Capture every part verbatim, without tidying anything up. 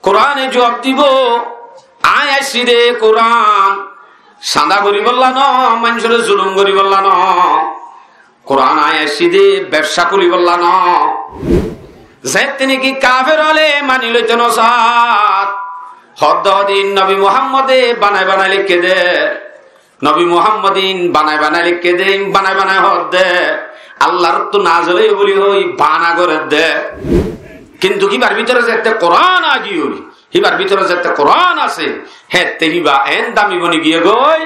Kuráne juab dibó, aññí aiccí dé Kurán sanda goríbolla no, maincóre zulum goríbolla no. Kurán aññí aiccí dé bebsá kúlibolla no. Zeéñtte niki kafer ókkole mani loito no saá, hoódde hoódde nobi Muhámmode banai banai leikké dé. Nobi Muhámmode iín banai banai leikké dé, iín banai banai hoódde, Allar ottú nazil óiye buli hoi bana gorédde. Kintu híbar bútore zeéñtte Kurán aigiyói, híbar bútore zeéñtte Kurán asé, héeñtte híba eén dami boni giyé goi.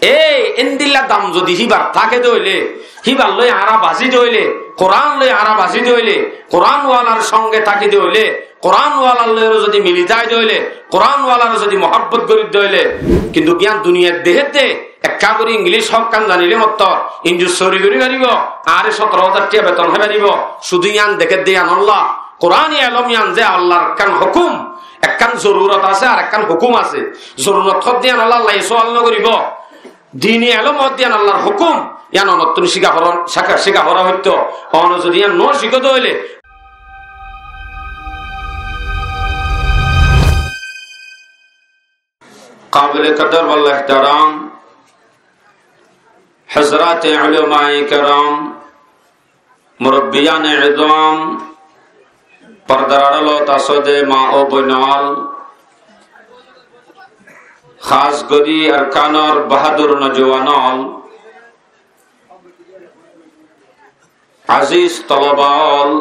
Ei, endilla dam zodi híbar táke dé óile, híbar loi añára bazí dé óile, Kurán loi añára bazí dé óile, Kurán walar songe táki dé óile, Kurán walar loi zodi mili zai dé óile, Kurán walar zodi muhábbot gorí dé óile, kintu giyán duniyat dehédde, ekká gorí Inglíc hók kán zanilé mottor, inju sori gorí faribó, añáre sotoro házar tiya beton hái faribó, cúdu yían dekédde yíanolla, Kuráni elóm yían ze Allar ekkán hókum, ekkán zorurot asé ar ekkán hókum asé, zorurot hoódde yíanolla Allaye sual no goríbo, dini elóm hoódde yían Allar hókum, yían onottún cíka fora, cíka, cíka fora óito. One zodi yían no cíko dé óile. Kabile kadar wal ehtaram, hazrate ulamaye keram, murabbiyan-e izam, pordar añçálot asó dé ma ó boin ól, hás gorí Arkanor bahádur nojuwan ól, aziz toloba ól,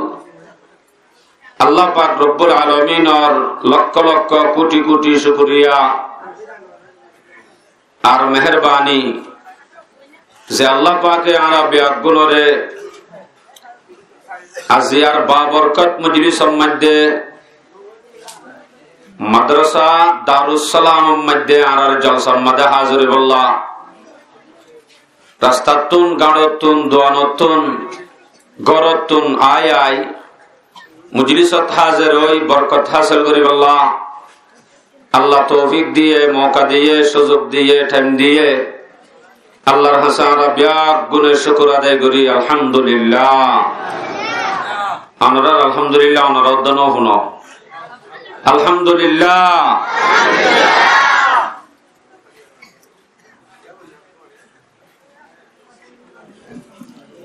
Allah pak Robbul Alaminor lokko lokko kuthi kuthi cúkuriya. Ar meherbani ze Allah pake añára beggúnore aziyar baborkot mojlisor maidde madrasa Darus Salamor maidde añárar jolsar maidde házir óibolla rastattún, gañçottún, duanottún, górottún ai ai mojlisot házir ói borkot hásil goríbolla Allah toufik diyé, mouka diyé, suzuk diyé, thaim diyé, Allar hañsé añára beggúne cúkur adai gorí, Alhamdulillah. Onorar Alhamdulillah, onora uddá no fúno. Alhamdulillah.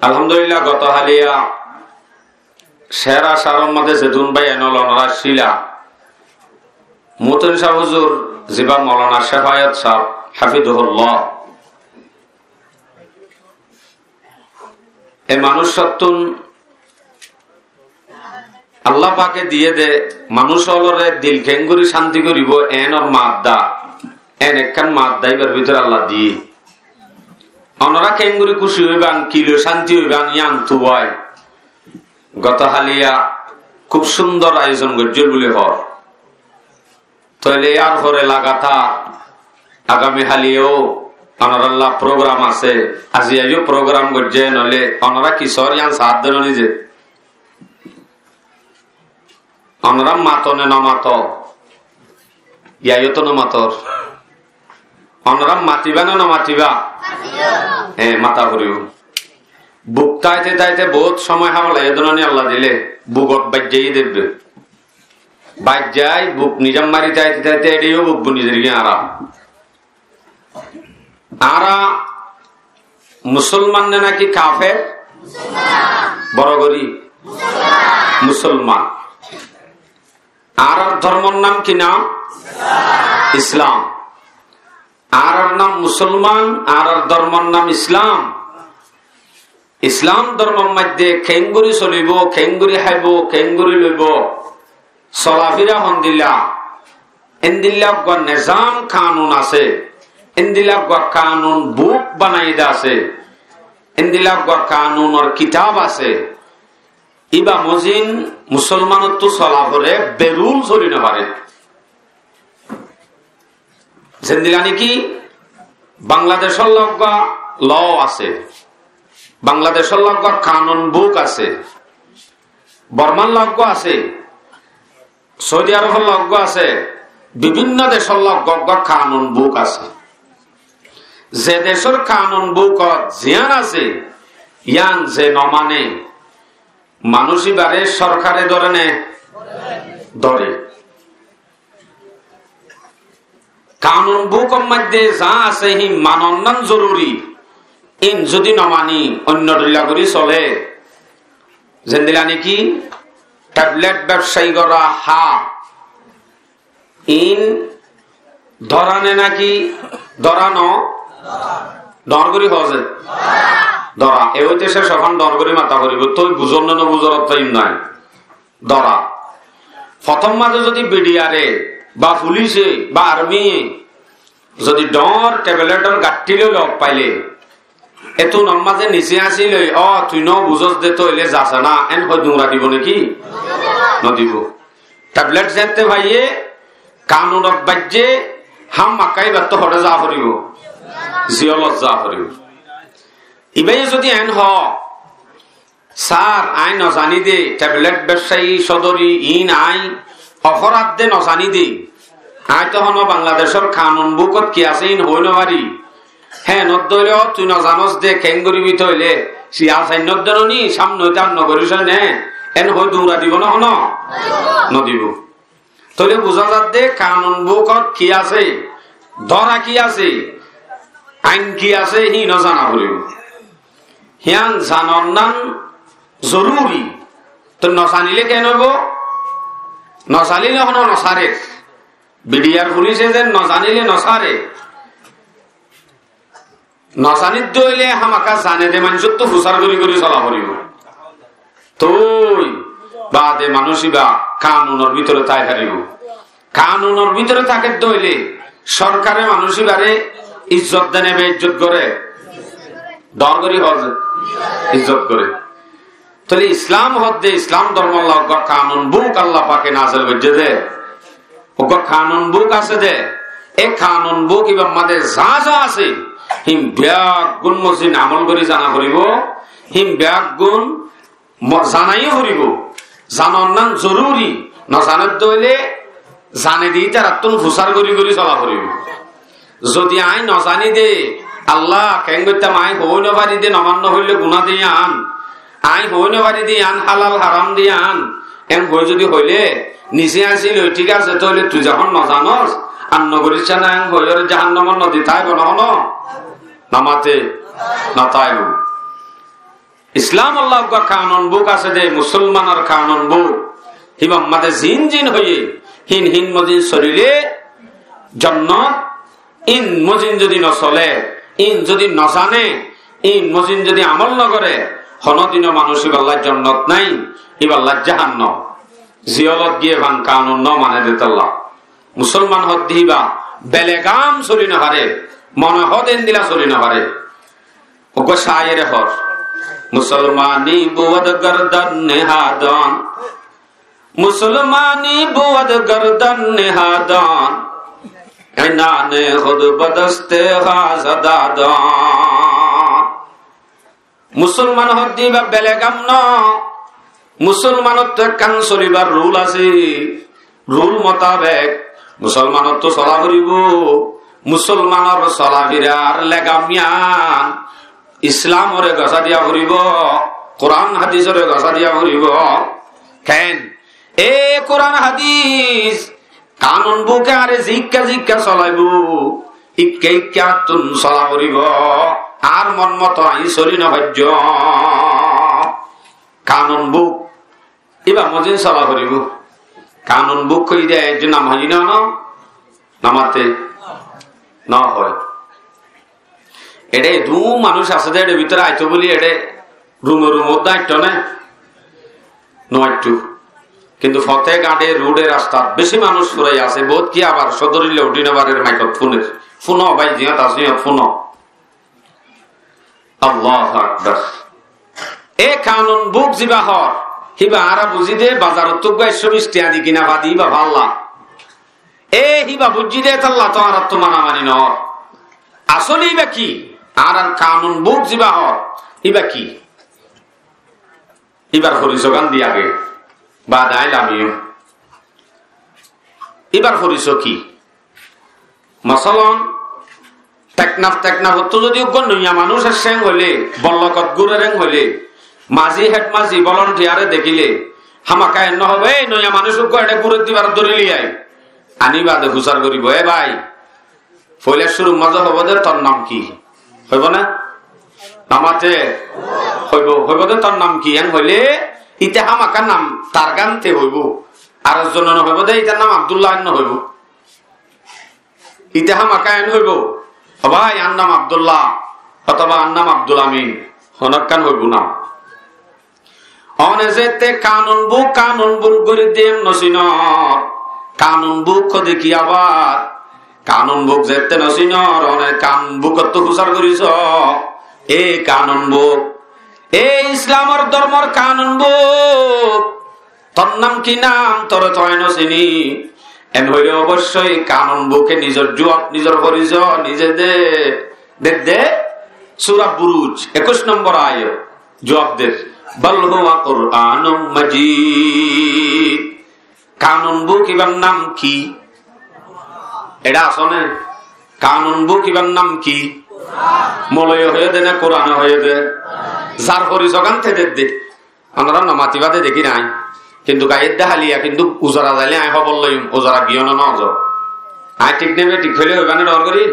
Alhamdulillah, goto háliya Sera Saror maze zedún bái enol onora accíla, Mutun sáb huzur, ziba Molana Cefayot sáb, hafidahullah, e manúic sáttun Allah pake diyé dé manúic ólore dil keéngorí cánti goríbo, enor madda, en ekkán madda íbar bútore Allah diyé. Onora keéngorí kúci óiban, kiloi cánti óiban, yían tuwai. Goto háliya kúb cúndor ayozon goijjól buli hoór. Tóile yárfore lagatar agami háliyo onoralla program asé, aziya yó program goijjé, noóile onora ki soór yían saádde no nize. Onora mato ne no mato? Yáiyo to no mator. Onora matiba ne no matiba? Matiyo. Hé, mata foribó. Buk táite táite bout cómoi hábala yó dónani Allah dile, bugot baijjai debbe. Baijjai buk nizam mari táite táite eçe yó buk buni zergí añára. Añára musolman ne náki kafer? Boro gorí. Musolman. Añárar dormor nam ki nam? Islam. Añárar nam musolman, añárar dormor nam Islam. Islam dormor maidde keéngorí solibo, keéngorí háibo, keéngorí loibo, solafira hondilla, endilla uggwá nezam kanun asé, endilla uggwá kanun buk banaiyé de asé, endilla uggwá kanunor kitab asé. Íba mozin musolmanottú solafore berul soli nofaré. Zendilla niki Bangladecólla uggwá law asé, Bangladecólla uggwá kanun buk asé, Bormalla uggwá asé, Saudi Arobolla uggwá asé, bibinno decólla uggwá uggwá kanun buk asé. Ze decór kanun bukot ziyán asé, yían ze nomane, manúic íbare sorkare dóre né? Dóre. Kanun buk or maze za asé hín manonnan zoruri. Ín zodi no mani oinno dhoilla gori sole, zendilla niki tablet bebsai gora há, ín dora ne naki dora no? Dor gori hoó ze? Dora. E óite céc hon dor gori mata foribo, tui buzor ne no buzor, otto ín nai. Dora. Fottóm maze zodi bidiyare ba fulice ba armiye zodi dor tablet or gaththi loi lok faile, etún or maze nise así loi, ó, tui no buzos de, tóile zase na, en hoi dura dibo niki? No dibo. Tablet zette faiye, kanun ot baijje, hámaka ibattu hoçe za foribo? Ziyolot za foribo. Ibaye zodi en hoó, sar, añí no zani de, tablet bebsai sodori ín añí oforad de no zani de. Añí to hono Bangladecor kanun buk ot ki asé ín hoi no fari. Hé, no dóile, ó, tui no zanos de, ken goribi tóile? Siya sain no de no ni, samne óite ar no goris ne, en hoi dura dibo no hono? No dibo. Tóile buza zadde kanun buk ot ki asé, dora ki asé, ain ki asé, hín o zana foribo. Híyan zanonnan zoruri. Toi no zanile ken óibo? No zanile hono no sare. Bidiyar fulice ze no zanile no sare. No zanit de óile hámaka zane de maincóttu fusar gori gori sola foribo. Toi bade manúc iba kanunor bútore tái faribo. Kanunor bútore táke de óile sorkare manúc ibare izzot de ne beizzot gore? Dor gori hoó ze, izzot gore. Tóile Islam hoó de, Islam dormolla uggwá kanun buk Allah pake nazel goijje de. Uggwá kanun buk asé de, e kanun buk ibar maze za za asé, hín beggún mozin amol gori zana foribo, hín beggún mo-, zanaiyo foribo. Zanonnan zoruri, no zane de óile zane de ítarattún fusar gori gori sola foribo. Zodi añí no zani de, Allah, ken goittam, añí hoi no fari de, no man no hoile guna de yián, añí hoi no fari de yián halal haram de yián, en hoi zodi hoile, nise así loi, thík asé, tóile tui zehón no zanos, ar no goris na, en hoi ore jahannamot no di táibo no hono? No mate, no táibo. Islam olla uggwá kanun buk asé de, musolmanor kanun buk. Híbar maze zin zin hoiye, hín hín mozin solile jonnot, ín mozin zodi no sole, ín zodi no zane, ín mozin zodi amol no gore, honodino manúc iballa jonnot nai, iballa jahannam. Ziyolot giye fan kanun no mane de tolla. Musolman hoó de híba belegam soli no fare, mone hoó de endilla soli no fare. Uggwá cáyere hoór, Musolmani bud gardan nehadon, Musolmani bud gardan nehadon, inane khud badaste hazadadon. Musolman hoó de íba belegam no. Musolmanottu ekkán solibar rul asé. Rul mutabek Musolmanottu sola foribo. Musolmanor solafirar legam yián Islamore gosa diya foribo, Kuran hadisore gosa diya foribo. Ken? E Kuran hadis kanun buke añáre zikka zikka solaibo, ikka ikka attun sola foribo, añár mon moto añí soli no faijjum. Kanun buk, iba mozin sola foribo. Kanun buk hoide ekzon nam hoiye no, no mate, no hoi. Eçe dú manúc asé de, eçe bútore aito buli eçe rume rume uddá aito ne? No aito. Kintu fote gañçe, rude, rastat beci manúc furai asé, bout ki abar sodorille uthi no farer, maikot funer. Funo bái, ziyot asó, ziyot funo. Allahu Akbar. E kanun buk ziba hoór, híba añára buzi de, bazarottú uggwá ekcó bic tiañ di kina fadi, híba falla. E híba buzzi de, tolla to añárattu manamani no ór. Asóle íba ki? Añárar kanun buk ziba hoór, íba ki? Íbar foriso gán di age, bade añí lamiyum. Íbar foriso ki? Masalan, Teknaf, Teknafottú zodi uggwá noiya manúc aiccé hoile, Bollokot gúrer hoile, mazi, hed mazi, volontiyare dekile, hámaka en no hoibo, "Ei noiya manúc uggwá eçe gúrer de, íbare dóri loi ai." Ani bade fusar goribo, "E bái, Foila cúrur mazé hoibo de, "Tor nam ki?" Hoibo né? Namate hoibo, hoibo de, "Tor nam ki?" Eén hoilé, ite hámaka nam tar gán te hoibo. Ar ekzone no hoibo de, "Itar nam Abdullah," eén no hoibo. Ite hámaka eén hoibo, "Ó bái, añár nam Abdullah, otóba añár nam Abdul Amin," honókkán hoibo na. One zeéñtte kanun buk, kanun buk gorí diyé no sinor. Kanun buk hoó de ki abar? Kanun buk zeéñtte no sinor, one kanun bukottú fusár gorí só. E kanun buk, e Islamor dormor kanun buk, tor nam ki nam, tore to añí no sini. Eén hoilé oboicói kanun buke nizor juab, nizor forisoi nize de, de de. Sura Buruj, ekuic nombor ayat. Juab der, "Bal huwa Qur'anum Majid." Kanun buk ibar nam ki? Eçé asó né? Kanun buk ibar nam ki? Moloye hoiyé de né, Kurane hoiyé de? Zar forisoi gán te de de. Onora no matiba de dekí nai. Kintu gaiyé de háliya, kintu uzara zailé añí hóbor loiyum, uzara giyó no, no zo. Añí thík né bethík hoilé hoiba né dor gorí?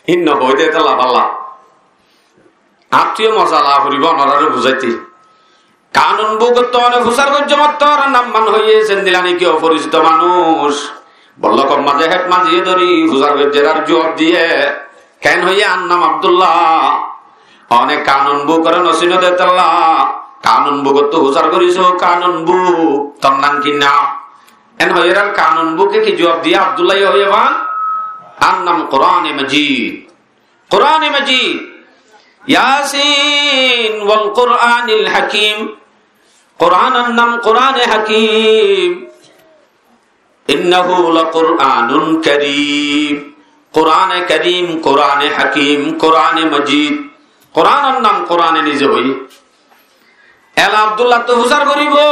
Hín no hoói de tolla falla. Añáttu yó moza la foribó onoráre buzáite. Kanun bukottú one fusár goijjé mottor nam man hoiyé, sendilla niki oforisito manúic. Bollokor mazé het maziyé dóri fusár goijjé ar juab diyé. Keén hoiyé, "Añár nam Abdullah." One kanun bukore no sino de tolla. Kanun bukottú fusár gorí só, kanun buk, tor nam ki nam? Eén hoiyé ar kanun buke ki juab diyé, Abdullah ye hoiyé bá, "Añár nam Qurane Majid." Qurane Majid. Yasin wal Qur'anil Hakim. Quranor nam Qurane Hakim. Innahu la Qur'anun Karim. Qurane Karim, Qurane Hakim, Qurane Majid. Quranor nam Qurane nize hoiyé. Ela Abdullah ttu fusár goríbo.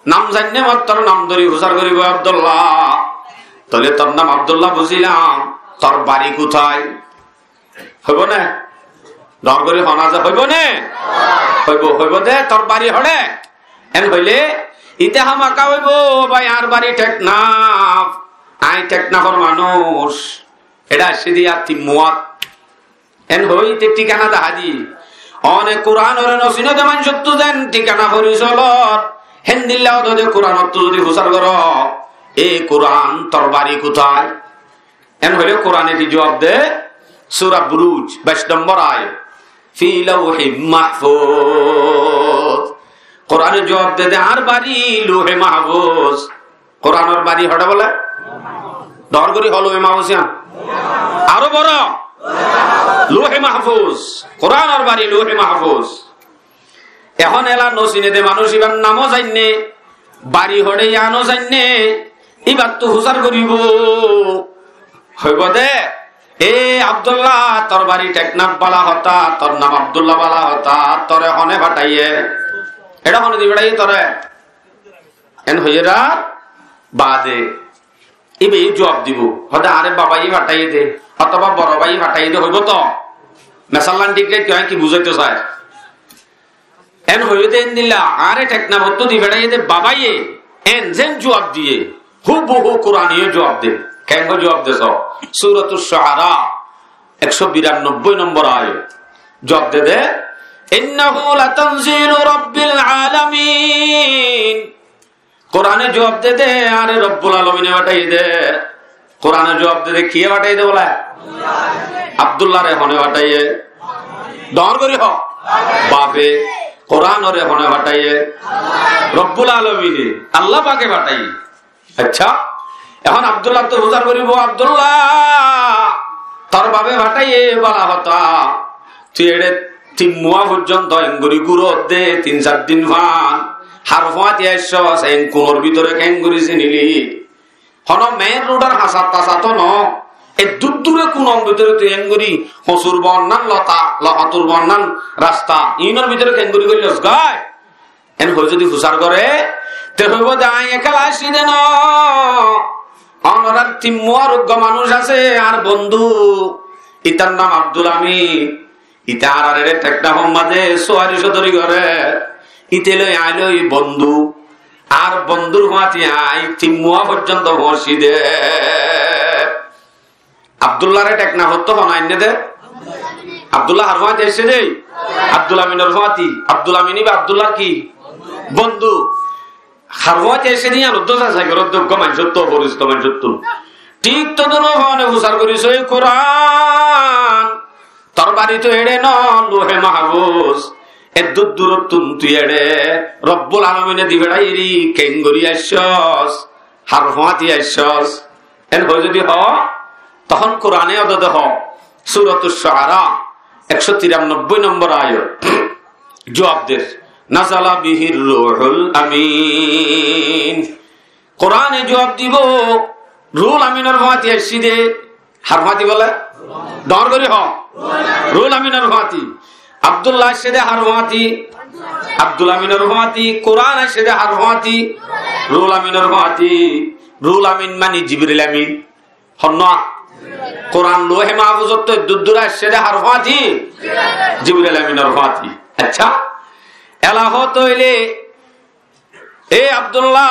Nam zainné mottor nam dóri fusár goríbo, "Abdullah." Tóile tor nam Abdullah buzílam, tor bari kutái? Hoibo né? Dor gorí hona za hoibo né? Hoibo, hoibo de, "Tor bari hoçé?" Eén hoilé, ite hámaka hoibo, "Bái, añár bari Teknaf, añí Teknafor manúic." Eçé aiccé de yar Timmuat. Eén hoói te thíkana dahá diyé. One Kuranore no sino de maincóttu zeén thíkana fori solor, héndilla ódde Kuranottú zodi fusár goró, "E Kuran, tor bari kutái?" Eén hoilé Kurane ki juab de? Sura Buruj, baic nombor ayat. "Fi lawhin mahfuz." Kurane juab de de, "Añár bari Lawhe Mahfuz." Kuranor bari hoçé bole? Dor gorí hoó, Lawhe Mahfuz yián. Aró boro. Lawhe Mahfuz. Kuranor bari Lawhe Mahfuz. Ehón ela no sine de manúic, ibar namó zainné, bari hoçé yiáno zainné, ibattú fusár goríbo. Hoibo de, "E Abdullah, tor bari Teknaf, bála hotá, tor nam Abdullah, bála hotá, tore hone fathaiyé?" Eçé hone di fathaiyé tore? Eén hoiyérar baade íbayé juab dibo, hoóde, "Añáre babaye fathaiyé de, otóba boro báiye fathaiyé de," hoibo to? Mesallán thík raikko, añí ki buzáito sair? Eén hoiyé de endilla, "Añáre Teknafottú di fathaiyé de babaye," eén zeén juab diyé, húbuhú Kurane yó juab de. Keéngori juab de só? Suratus Shuara, ekcó biranobbói nombor ayat. Juab de de, "Innahu latanzilu rabbil alamin." Kurane juab de de, "Añáre Robbul Alamine fathaiyé de." Kurane juab de de, "Kiyé fathaiyé de bole?" Abdullare hone fathaiyé? Dor gorí hoó. Bafe. Kuranore hone fathaiyé? Robbul Alamine, Allah pake fathaiyé. Accá, ehón Abdullattú fusár goríbo, "Abdullah, tor bafe fathaiyé, bála hotá. Tui eçé Timmuwa foijjonto eéngori gúror de tin sair din fán, har fuáñti aiccós, eén kunor bútore keéngori sinili? Honó mein rudor hañsat-tañsat no, e dúr dúre kunor bútore tui eéngori hosur bonnán lota, lohatur bonnán rasta, iínor bútore keéngori goillós goi?" Eén hoói zodi fusár goré, te hoibo de, "Añí ekéla aiccí de no. Onorár Timmuwar uggwá manúic asé, añár bondú. Ítar nam Abdul Amin. Íte añárare Teknafor mazé suwari sodori goré. Íte loi añí loi bondú. ar bondúr fúañti aññí timmúa foijjonto foóñsi dé. Abdulláre thek no hoótto, hon ainné dé? Abdullá har fúañti aiccé dé. Abdul Aminor fúañti. Abdul Amin íba Abdullár ki? Bondú. Har fúañti aiccé dé yían uddúa sasai goródde uggúa maincóttu, forisito maincóttu. Thík todrúp hone fusár gorí sói Kurán. Tor bari to eçé no, Luhe Mahfuz. Eddúr duróttun tui eçé. Robbul Alamine di feçáiyeri, keéngorí aiccós, har fúañti aiccós. En hoói zodi hoó, tohón Kurane odode hoó, Suratus Shuara, ekcó tirannobbói nombor ayat. Juab der, "Nazala bihir ruhul amin." Kurane juab dibó, Ruhul Aminor fúañti aiccé dé. Har fúañti bóle? Dóñr gorí hoó. Ruhul Aminor fúañti. Abdullá aiccé dé har fúañti. Abdul Aminor fúañti. Kurán aiccé dé har fúañti. Ruhul Aminor fúañti. Ruhul Amin mani Jibril Amin. Honnúa? Kurán Luhe Mahfuzottu eddúr dure aiccé dé har fúañti? Jibril Aminor fúañti. Accá? Ela hoóto óile, e Abdullá,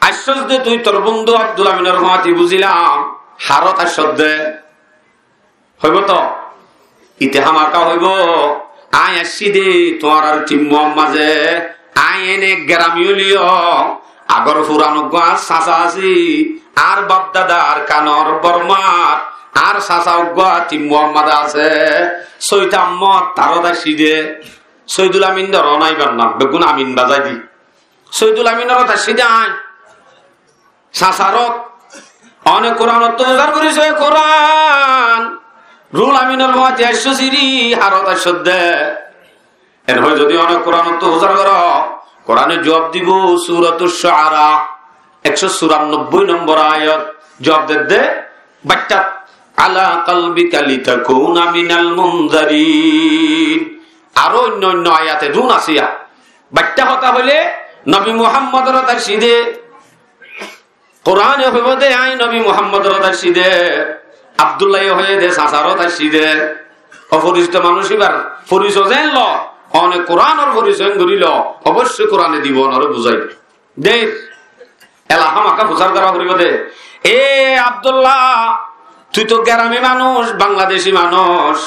aiccós dé tui tor bondú Abdul Aminor fúañti buzílam, harot aiccós dé. Hoibó to? Ite hámaka hoibó, aññí aiccí dé tuáñrar timmúar mazé, aññí ene gerami óiliyo, agor furan uggúa añár sasa asé, añár bafdada Arkanor Bormar, añár sasa uggúa timmúar mazé asé, Sóitammot tarot aiccí dé, Sóidul Amin dóro nái bannam, beggún Amin bazái di. Sóidul Aminorot aiccí dé aññí. Sasarot. One Kuranottú fusár gorí sói Kuran. Ruhul Aminor fúañti aiccós iri, harot aiccós dé. En hoói zodi one Kuranottú fusár goró, Kurane juab dibó, Suratus Shuara, ekcó curannobbói nombor ayat, juab der dé, baiththát, "Ala qalbika litakuna minal munzarin." Aró oinno oinno ayate dun asé ya. Baiththá hotá hoilé, Nobi Muhammodorot aiccí dé, Kurane hoibó dé, aññí Nobi Muhammodorot aiccí dé, Abdullaye hoiyé dé, sasarot aiccí dé. Oforisito manúic íbar foriso zeén lo, one Kuranor foriso eén gorí lo, oboicco Kurane dibó, onoré buzái dé. Dé, ela hámaka fusár gorá foribó dé. E Abdulla, tui to gerami manúic, Bangladeci manúic,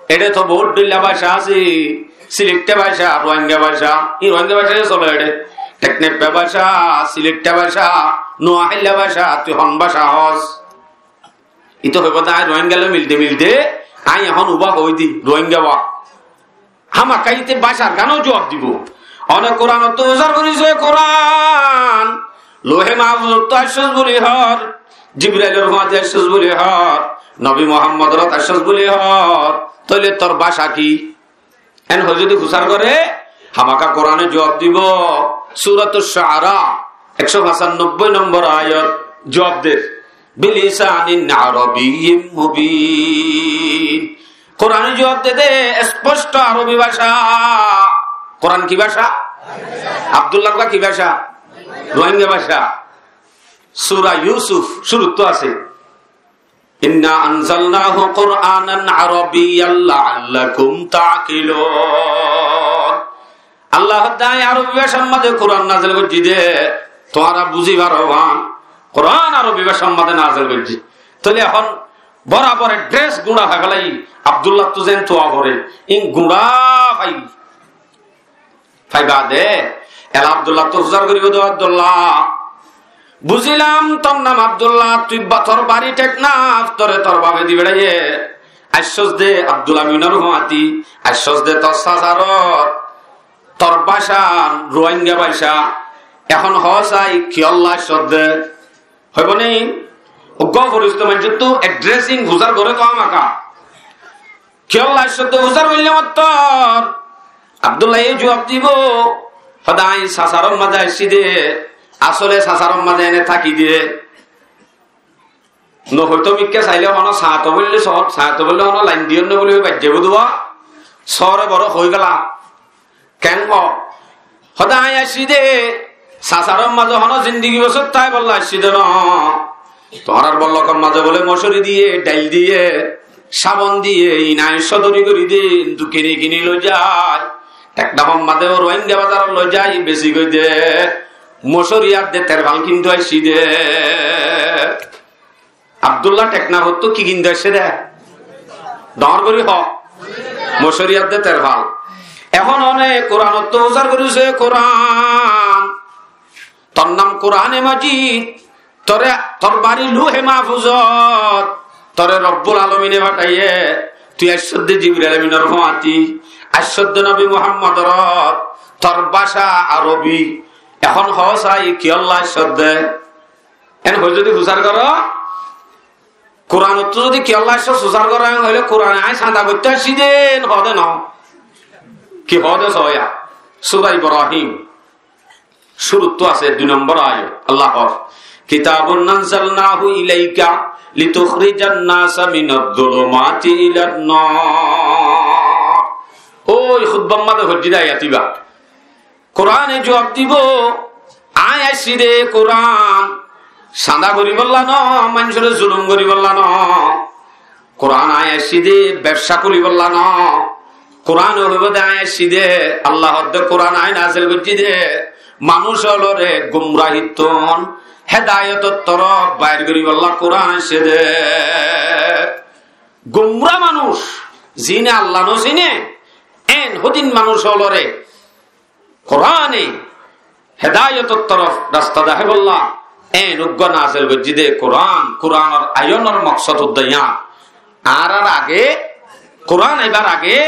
eçé to bout dhoilla báca asé, Silitthá báca, Ruáinga báca, í Ruáinga báca yó sole eçé. Tekneppa báca, Silitthá báca, Nuaháilla báca, tui hon báca hoós? Íte hoibó dé aññí Ruáinga loi milde milde, aññí ehón uba hoói di, Ruáinga ba. Hámaka íte bácar gánó juab dibó. One Kuranottú fusár gorí sói Kuran, Luhe Mahfuzottú aiccós buli hoór, Jibrailor fúañti aiccós buli hoór, Nobi Muhammodorot aiccós buli hoór, tóile tor báca ki? En hoói zodi fusár goré, hámaka Kurane juab dibó, Suratus Shuara, ekcó fañsanobbói nombor ayat, juab der, "Bilisanin arabiyyin mubin." Kurane juab de dé, esposto arobi báca. Kuran ki báca? Abdullar uggúa ki báca? Ruáinga báca. Sura Yusuf, cúruttu asé. "Inna anzalnahu Qur'anan arabiyyan la'allakum ta'qilun." Allah hoódde, "Aññí arobi bácar mazé Kuran nazil goijjí dé, tuáñra buzí faró fán." Kuran arobi bácar mazé nazil goijjí. Tóile ehón borabor edres guñça fai félaiyi, Abdullattú zeén tuwa foré, ín guñça fai. Faiba dé, ela Abdullattú fusár goríbo dé, "Abdullah, buzílam tor nam Abdullah, tui ba-, tor bari Teknaf, tore tor bafe di beçáiye, aiccós dé Abdul Aminor fúañti, aiccós dé tor sasarot, tor báca Ruáinga báca, ehón hoó sai kiyólla aiccós dé?" Hoibó né? Uggúa foristo maincóttu edres ín fusár goré to hámaka. Kiyólla aiccós dé fusár goillé mottor? Abdullaye juab dibó, hoódde, "Aññí sasaror mazé aiccí dé, asóle sasaror mazé ene táki dé." No hoitó mikká sailé honó sañto boille sóor, sañto boille honó lain diyónne buli hoi baijjé budúa, sóore boró hoói féla. Keén hoó? Hoódde, "Aññí aiccí dé, sasaror mazé honó zindigi bosór táibolla aiccí dé noó. Tuáñrar bollokor mazé bóle mocóri diyé, dhail diyé, cábon diyé, iín aññí sódori gorí dé, hintu kini kini loizai. Teknafor mazé ó Ruáinga bazarot loizai, besi goi dé. Mocóri adde terfal kintu aiccí dé. Abdullah Teknafottú ki kintu aiccé dé? Doñr gorí hoó. Mocóri adde terfal. Ehón one Kuranottú fusár gorísé Kuran. Tor nam Kurane Majid. Tore, tor bari Luhe Mahfuzot. Tore Robbul Alomine fataiye. Tui aiccós dé Jibril Aminor fúañti. Aiccós dé Nobi Muhammodor. Tor báca Arobi. Ehón hoó sai kiyólla aiccós dé? En hoói zodi fusár goró, Kuranottú zodi kiyólla aiccós fusár goró, en hoilé Kurane aññí sañda goittó aiccí dé, en hoó dé noó. Ki hoó dé soóya? Sura Ibrahim. Cúruttú asé dui nombor ayat. Allah hoór, "Kitabun anzalnahu ilaika litukhrijan nasa minaz zulumati ilan nur." Ói hutbar mazé foijjí dé ayat ibá. Kurane juab dibó, aññí aiccí dé Kuran sañda goríbolla noó, maincóre zulum goríbolla noó. Kuran aññí aiccí dé bebsá goríbolla noó. Kurane hoibó dé aññí aiccí dé, Allah hoódde Kuran aññí nazil goijjí dé, manúic ólore gumrahittún hedayotor torof bair goríbolla Kuran aiccé dé. Gumra manúic, zine Allah no zine, en hodin manúic ólore Kurane hedayotor torof rasta daháibolla en uggúa nazil goijjí dé Kuran. Kuranor aiyonor moksod uddá yián. Añárar age, Kuran aibar age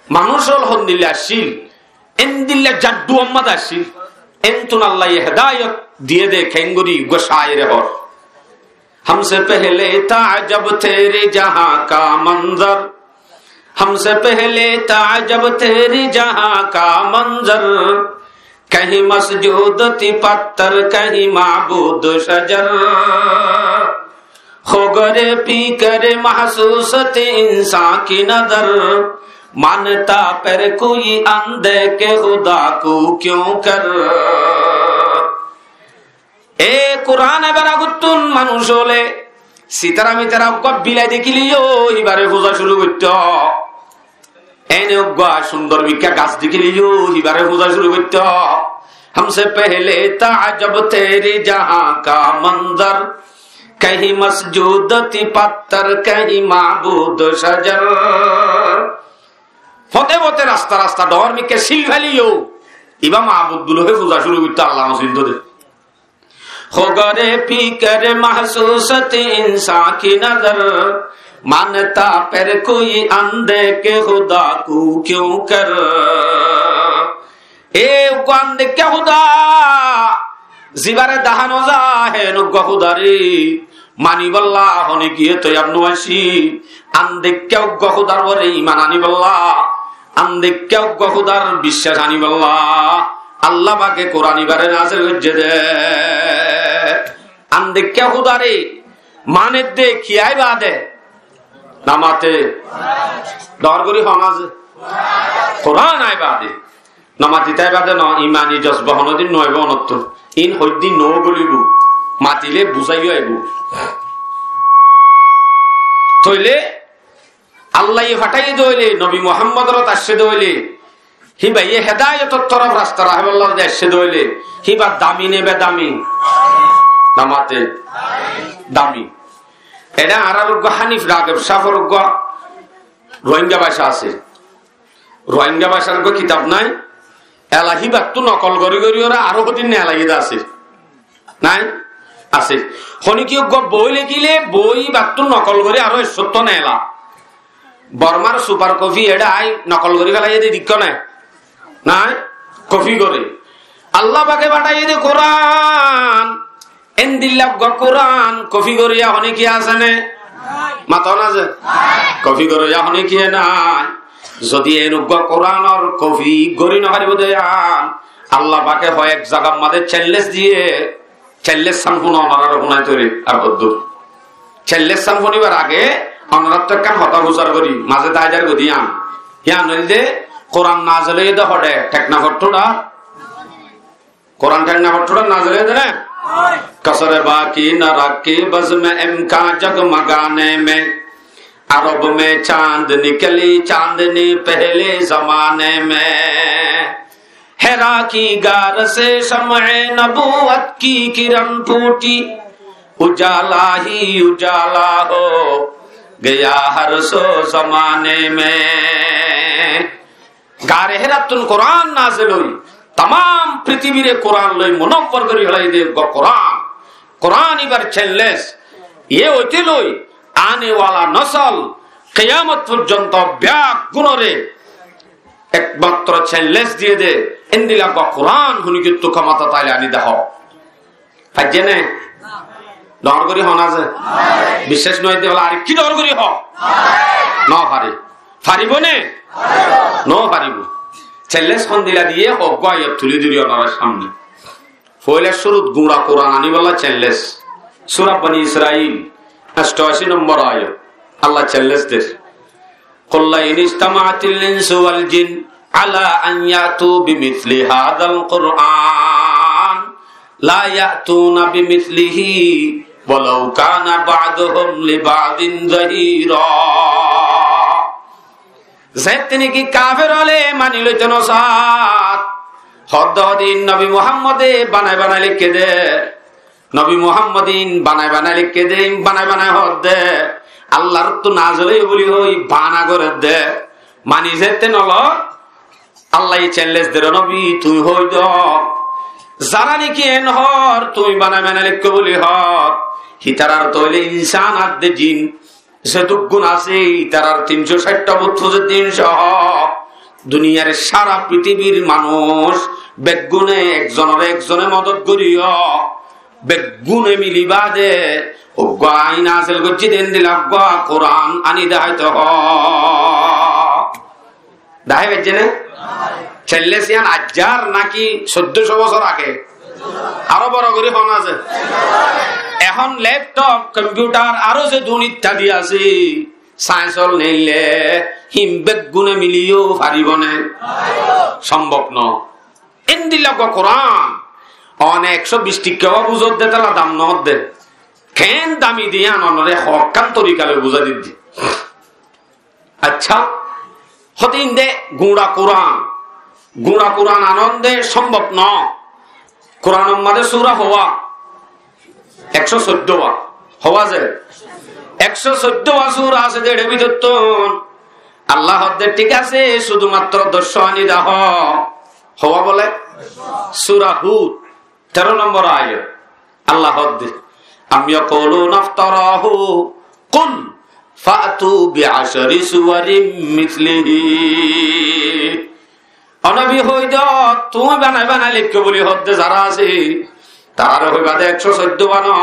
manúic ól hondilla accíl, endilla jaddu ammá accíl. Entún Allaye hedayot diyé dé keéngorí uggúa cáire hoór. ہم سے پہلے تھا عجب تیرے جہاں کا منظر، ہم سے پہلے تھا عجب تیرے جہاں کا منظر، کہیں مسجود تھی پتھر، کہیں معبود شجر۔ خو گرے پی کرے محسوس تھی انسان کی نظر، مانتا پر کوئی اندیکھے خدا کو کیوں کر۔ E Kuran aibar agottún manúic óle sitara mitara uggúa bilai dekíleyó híbare fúza cúru goittó. Ene uggúa cúndor mikká gas dekíleyó híbare fúza cúru goittó. ہم سے پہلے تھا عجب تیرے جہاں کا منظر، کہیں مسجود تھی پتھر، کہیں معبود شجر۔ Fóte fóte rasta rasta dhoóñr mikká cíl faileyó ibá mabud gulóhe fúza cúru goittó, Allah no sinto dé. خو گرے پی کرے محسوس تھی انسان کی نظر، مانتا پر کوئی اندیکھے خدا کو کیوں کر۔ E uggúa andeikká Huda, zibare dahá no za, hé en uggúa Hudaré manibolla honikiyé toiyar no aiccé. Andeikká uggúa Hudar uore iman anibolla, andeikká uggúa Hudar biccác anibolla Allah pake Kuran ibare nazil goijjé dé. Andeikká Hudaré maneddé ki aibá dé? Namate. Dor gori hon aze. Kuran aibá dé. Namati táiba dé no, imani jozba honodin no aibó onottú. In hoiddin no golibo. Matile buzaiyo aibó. Toile Allaye fathaiye dé óile, Nobi Muhammodorot aiccé dé óile, híbaye hedayotor torof rasta raháibolla de aiccé dé óile, híba dami ne bedami? Namate dami. Ene añárar uggúa Hanif Rageb sáfor uggúa Rohingya báca asé. Rohingya bácar uggúa kitab nái? Ela híbattú nokol gorí gorí óra aró hodin ne ela hída asé. Nái? Asé. Honikiyé uggúa boi lekíle boi híbattú nokol gorí aró issótto ne ela. Bormar super copy eçé ai nokol gorí felaiyé dé deikkó né? Nái? Copy gorí. Allah pake fathaiyé dé Kuran. Endilla uggúa Kuran copy goríya honikiyé asé né? Mato na ze? Copy goríya honikiyé nái. Zodi en uggúa Kuranor copy gorí no faribó de yián, Allah pake hoó ek zagar mazé challenge diyé, challenge san fúno onorare fúnai tori ar hoddur. Challenge san fúnibar age onorattú ekkán hotá fusar gorí, mazé táizar godi yián. Yián óilde Kuran nazil óiye dé hoçé, Teknafottúra. Kuran Teknafottúra nazil óiye dé né? قصر باقی نہ رکھی بزم امکاں جگمگانے میں، عرب میں چاند نکلی چاندنی پہلے زمانے میں۔ ہیرا کی غار سے شمع نبوت کی کرن پھوٹی، اجالا ہی اجالا ہو گیا ہر سو زمانے میں۔ Gare Hérattún Kuran nazil ói, tamám pritibire Kuran loi munawwar gori félai de, go Kuran, Kuran ibar cellés, ye óite loi, ane wala nosol, kiyamot forzonto beggúnore ekmatro cellés diye de, endilla go Kuran honikittú kemota taile ani dehó. Faijjé né? Dor gori hon asé? Biccác no óile ar ki dor gori ho? No fare. Faribo né? No faribo. Cellés hondilla diye ho, go ayat tuli diri onorar samne. Foila cúrut gura Kuran anibálla cellés. Sura Bani Israil, osto aci nombor ayat. Allah cellés der. قل لئن اجتمعت الإنس والجن على أن يأتوا بمثل هذا القرآن لا يأتون بمثله ولو كان بعضهم لبعض ظهيرا. Zeéñtte niki kafer ókkole mani loito no saá, hoddé hoddé Nobi Muhammode banai banai leikké de. Nobi Muhammode in banai banai leikké de, in banai banai hoódde, Allahttu nazil óiye buli hoi bana gorédde. Mani zeéñtte no lor, Allaye cellés der, ó Nobi, tuñí hoi do. Zará niki en hoór, tuñí banai banai leikkó buli hoór, hítarar toile insán adde jin, zedúkkun asé, ítarar tin có cáiththá butfuzir din sóo duniyar sára pitibir manúic beggúne ekzonoré ekzone modot goríyo, beggúne mili baade uggúa ain asel goijjí de endilla uggúa Kuran ani deháito hoó. Dahái faijjé né? Cellés yián aijjar náki soiddó có bosór age? Aró boro gorí hon asé? Ehón lepthop, kompiuthar, aró zedún ittadi asé, saiyensor neille, hín beggúne miliyó faribó né? Sombob no. Endilla uggúa Kuran, one ekcó bic thikká buzódde, tala dam noódde. Keén dami de yián onoré hokkán torika loi buzái didde. Accá, hoódde inde guñça Kuran, guñça Kuran anonde sombob no. Kuranor mazé sura howá? Ekcó soiddó wa. Howá ze? Ekcó soiddó wa sura asé de, ere bútottún Allah hoódde, thík asé, cúdumatró doccó ani dehó. Howá bole? Sura Hud. Teró nombor ayat, Allah hoódde, أم يقولون افتراه قل فأتوا بعشر سور مثله. Ó Nobi, hoi do, tuñí banai banai leikkó buli hoódde zará asé, taráre hoibá de ekcó soiddó wa no,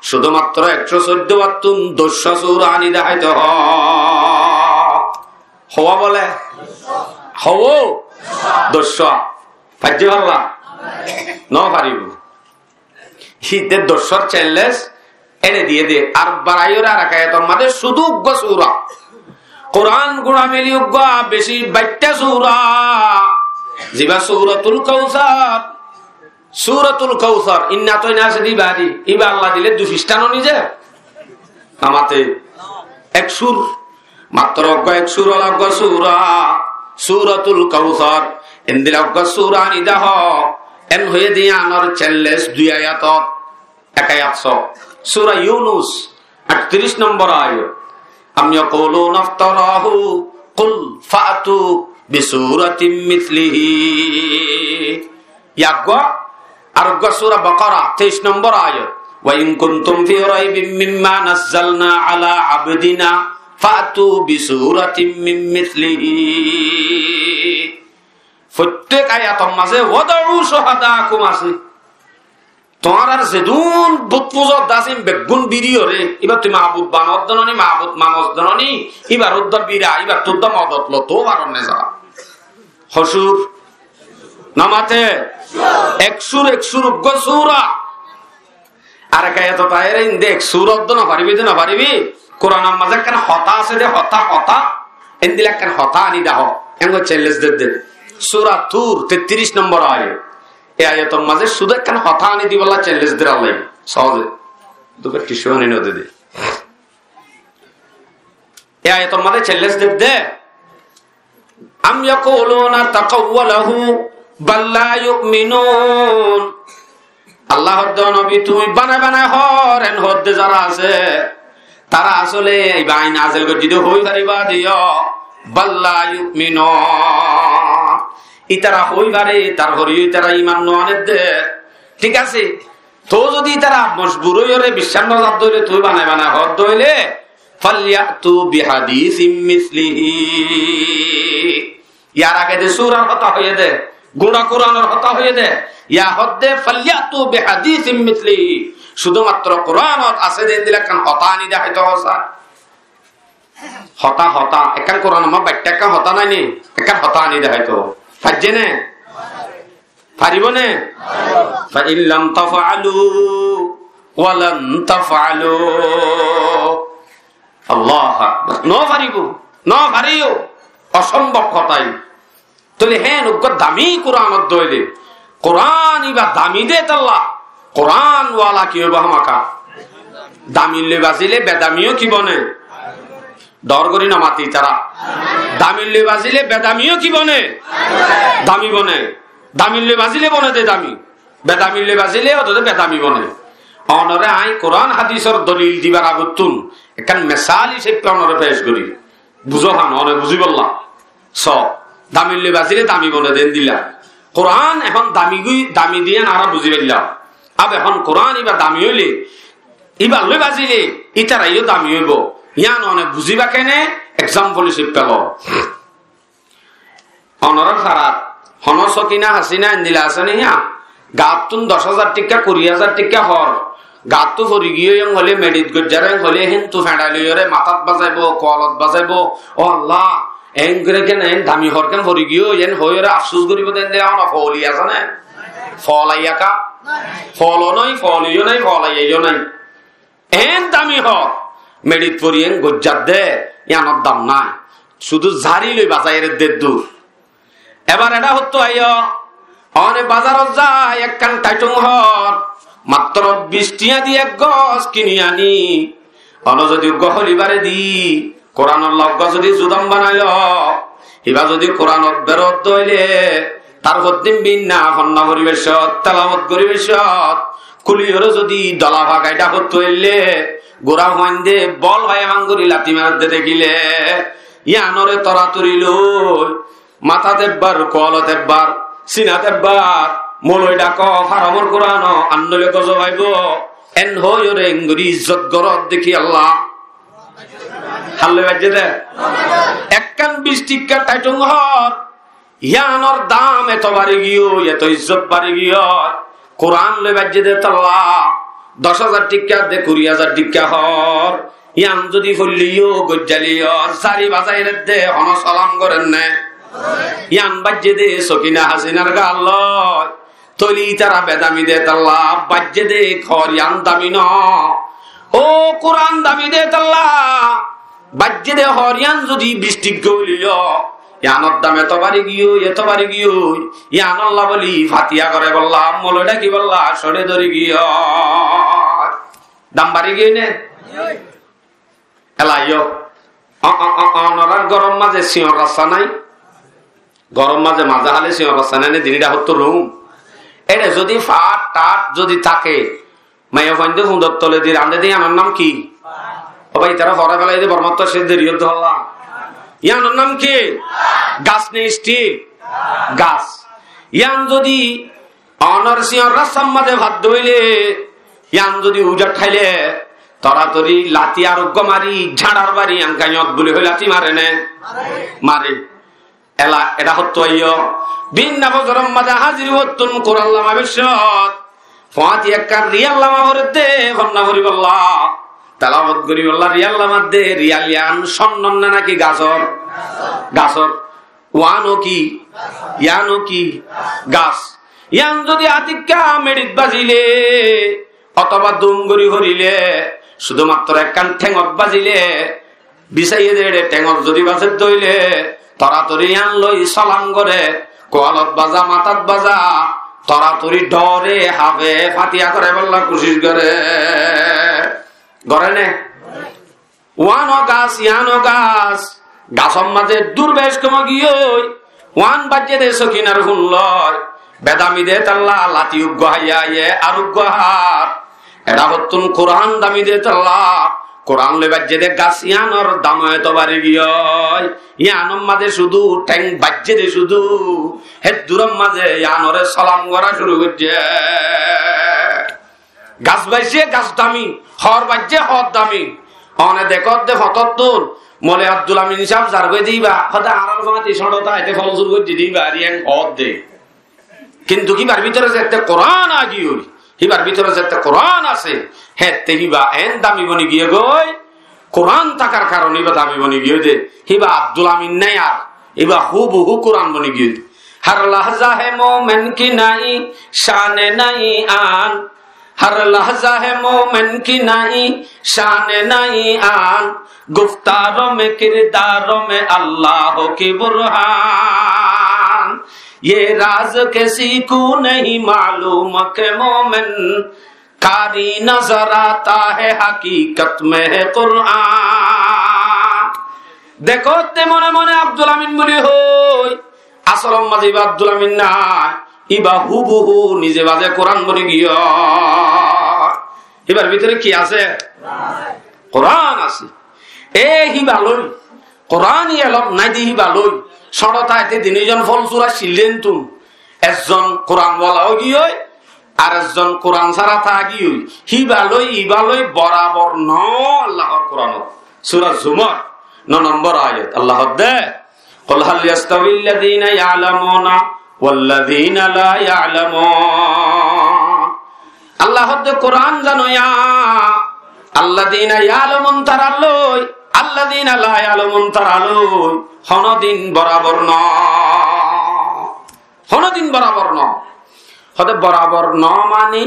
cúdumatró ekcó soiddó wattún doccó sura ani deháito hoó. Howá bole? Howó? Doccó. Faijjé falla? No faribó. Híte doccór cellés ere diyé de. Ar baraiyóre ar ek ayator mazé cúdu uggúa sura. Kuran gúñça mili uggúa beci baiththá sura. Zibá Suratul Kausar. Suratul Kausar. Inna atoina asé de ibá di. Ibá Allah dile dui fisthá no nize? Namate ek sur, matro uggúa ek sur ola uggúa sura, Suratul Kausar, endilla uggúa sura ani dehó, en hoiyé de yiánor cellés dui ayatot, ek ayat só. Sura Yunus, añctiric nombor ayat. أم يقولون افتراه قل فأتوا بسورة مثله. Yaggúa, areggúa sura Bakara, teic nombor ayat. وإن كنتم في ريب مما نزلنا على عبدنا فأتوا بسورة من مثله. Fottek ayator mazé وادعوا شهداءكم asé. Tuáñrar zedún butfuzor dasín beggún biriyóre, íbattú mabud banodde no ni, mabud manodde no ni, íbar uddá bira, íbattú uddá modot lo, tuáñrar nezar. Hosur. Namate ek sur, ek sur uggúa sura. Ar ek ayatot aiyére inde ek sur oddó no faribi de no faribi. Kuranor mazé ekkán hotá asé de, hotá, hotá. Endilla ekkán hotá ani dehó. Engori cellés dedde. Sura Tur, tettiric nombor ayat. E ayator mazé cúdu ekkán hotá ani dibolla cellés der Allaye. Sohóze. Dubár tissu ani no dede. E ayator mazé cellés dedde. أم يقولون تقوله Bal la yu'minun. Allah hoódde, ó nobi, tuñí banai banai hoór, en hoódde zará asé, tará asóle ibá aññí nazel goijjí dé hoói faribá de yó. Bal la yu'minun. Ítara hoói fare, tarfore yó ítara iman no aner dé. Thík asé? Tóu zodi ítara mojbur óiyoré biccác no zar dé óile, tuñí banai banai hoór dé óile, falya'tu bihadithin mislihi. Yar age de surar hotá hoiyé dé, gura Kuranor hotá hoiyé dé, yá hoódde, "Falya'tu bihadithin mislihi." Cúdu matro Kuranot asé dé endilla ekkán hotá aní deháito hoó sá. Hotá, hotá, ekkán Kuranor mazé baiththá ekkán hotá nái ni, ekkán hotá aní deháito. Faijjé né? Faribó né? Fa in lam taf'alu wa lan taf'alu. Allahu Akbar. No faribó, no fariyó, osombob hotá. Tóile héen uggwá dami Kuranot dóile, Kuran ibá dami dé tolla, Kuran wala ki óibo hámaka? Dami loi bazile bedami yó ki bone? Dor gorí no mati ítara. Dami loi bazile bedami yó ki bone? Dami bone. Dami loi bazile bone dé dami. Bedami loi bazile ódde bedami bone. Onoré aññí Kuran hadisor dolil dibar agottún ekkán mesal hísafe onoré pec gorí. Buzó hán, one buzíbolla. So, dami loi bazile dami bone dé endilla. Kuran ehón dami goi, dami dé yían añára buzí faillám. Ab ehón Kuran ibá dami óile, ibá loi bazile, ítara yó dami óibo. Yían one buzíba kene, example hísafe lo. Onorar farat honó Sokina Hasina endilla asé né yá? Gattún doc házar thíkka, kuri házar thíkka hoór. Gattú fori giyói en hoilé, meçit goijjar en hoilé, héntu feñçai loiyóre matát bazaibo, kualot bazaibo. Ó Allah, en gorí kene, en dami hoór ken fori giyói, en hoiyóre afsús goríbo dé, endilla hono fooli asé né? Foolaiya ká? Foolo nái, fooli yó nái, foolaiya yó nái. Eén dami hoór, meçit fori eén goijjat dé, yíanor dam nái. Cúdu zari loi bazaiyóre deddur. Ebar eçé hottú aiyó, one bazarot zai ekkán thaithung hoór, matro bic thiañ di ek gos kini aní. One zodi uggwá holi baredi, Kuranor loi uggwá zodi zudam banailo, ibá zodi Kuranot berot dóile, tar foddin binna honna foribaccot, telawot goribaccot, kuliyóre zodi dola fagai dhakot toille, gura fuainde bol fai fang gori lati maredde dekile, yíanore toratori loi, matát ebbar, kualot ebbar, sinat ebbar, moloi dhako, faramor Kurano, annoile gozo faibo, en hoiyóre engori izzot gorot deki Allah. Halloi baijje dé? Ekkán bic thikka thaithung hoór, yíanor dam eto bari giyói, eto izzot bari giyói. Kuran loi baijje dé tolla, doc házar thikka dé, kuri házar thikka hoór. Yían zodi foilleyó, goijjaleyó, zari bazaiyóre dé, hono solam gorer né? Yían baijje dé Sokina Hasinar gal loi. Tóile ítara bedami dé tolla, baijje dé hoór yían dami no. Ó Kuran dami dé tolla, baijje dé hoór yían zodi bic thikka óileyó, yíanor dam eto bari giyói, eto bari giyói, yíanolla bóli fatiya goráibolla, moloi dhakibólla, córe dóri giyói. Dam bari giyói né? Ela yó. O, o, o, onorar góror mazé siñor rasta nái? Góror mazé mazé háli siñor rasta nái né, dini dhakottu rum? Ére zodi fat tat zodi táke, maiya fuainde fundor toledi rande dé, yíanor nam ki? Ó bái, ítara forai félai dé, Bormattu aiccé deri ódde holla. Yíanor nam ki? Gas né stil? Gas. Yían zodi onor siñor rastar mazé fat dóile, yían zodi ujar thaile, toratori lati ar uggwá mari, zañçar bari, yían gañot buli hoi lati mare né? Mare. Ela, eçé hottú aiyó. Binna fozoror mazé házir óittun Kuran lama beccot. Fuañti ekkán riyal lama foredde, honna foribolla, telawot goribolla riyal lama dé, riyal yían sonnor né náki gasor? Gasor. Uáno ki? Yíano ki? Gas. Yían zodi atikka meçit bazile, otoba dum gori forile, cúdumatro ekkán théngot bazile, bisaiyé dé eçé théngot zodi bazedde óile, toratori yían loi solam gore, kualot baza, matát baza, toratori dhore, hafe, fatiya goráibolla kucíc gore. Gore né? Uáno gas, yíano gas, gasor mazé dur bec kom giyói, uán baijje dé Sokinar fun loi, Bedami de tálla lati uggúa háiye, ar uggúa hár. Eçé hottún Kurán dami de tálla, Kurán loi baijjé de gas yíanor dam eto bari giyói. Yíanor mazé cúdu théng baijjé de cúdu, héddurór mazé yíanore solam gorá cúru goijjé. Gas baijjé, gas dami, hoor baijjé, hoor dami. One dekódde fotóttun, Moloi Abdul Amin sáb zargói de íba, hóde añárar fúañti cóñço táite fol sur goijjé de íba, ar yían hoódde. Kintu híbar bútore zette Kurán agiyói, híbar bútore zette Kurán asé, hétte híba eén dami boni giyé goi, Kurán tákar karone híba dami boni giyói de, híba Abdul Amin nái ar, híba húbuhú Kurán boni giyói de. ہر لحظہ ہے مومن کی نئی شان نئی آن، ہر لحظہ ہے مومن کی نئی شان نئی آن، گفتاروں میں کرداروں میں اللہ کی برہان۔ یہ راز کسی کو نہیں معلوم کہ مومن قاری نظر آتا ہے، حقیقت میں ہے قرآن۔ Dekódde mone mone Abdul Amin buli hoói, asolor mazé íba Abdul Amin nái, íba húbuhú nize baze Kurán boni giyói. Híbar bútore ki asé? Kurán asé. E híba loi, Kurán elóm nái de híba loi, cóñço táite din zon fol sur accíl de entún, ezzon Kurán wala ói giyói, ar ezzon Kurán sára táigiyói, híba loi, íba loi borabor noó. Allahor Kuránot, Sura Zumar, no nombor ayat, Allah hoódde, قل هل يستوي الذين يعلمون والذين لا يعلمون. Allah hoódde Kurán zanoya, الذين يعلمون tará loi, الذين لا يعلمون tará loi, honódin borabor noó. Honódin borabor noó. Hóde borabor noó mani,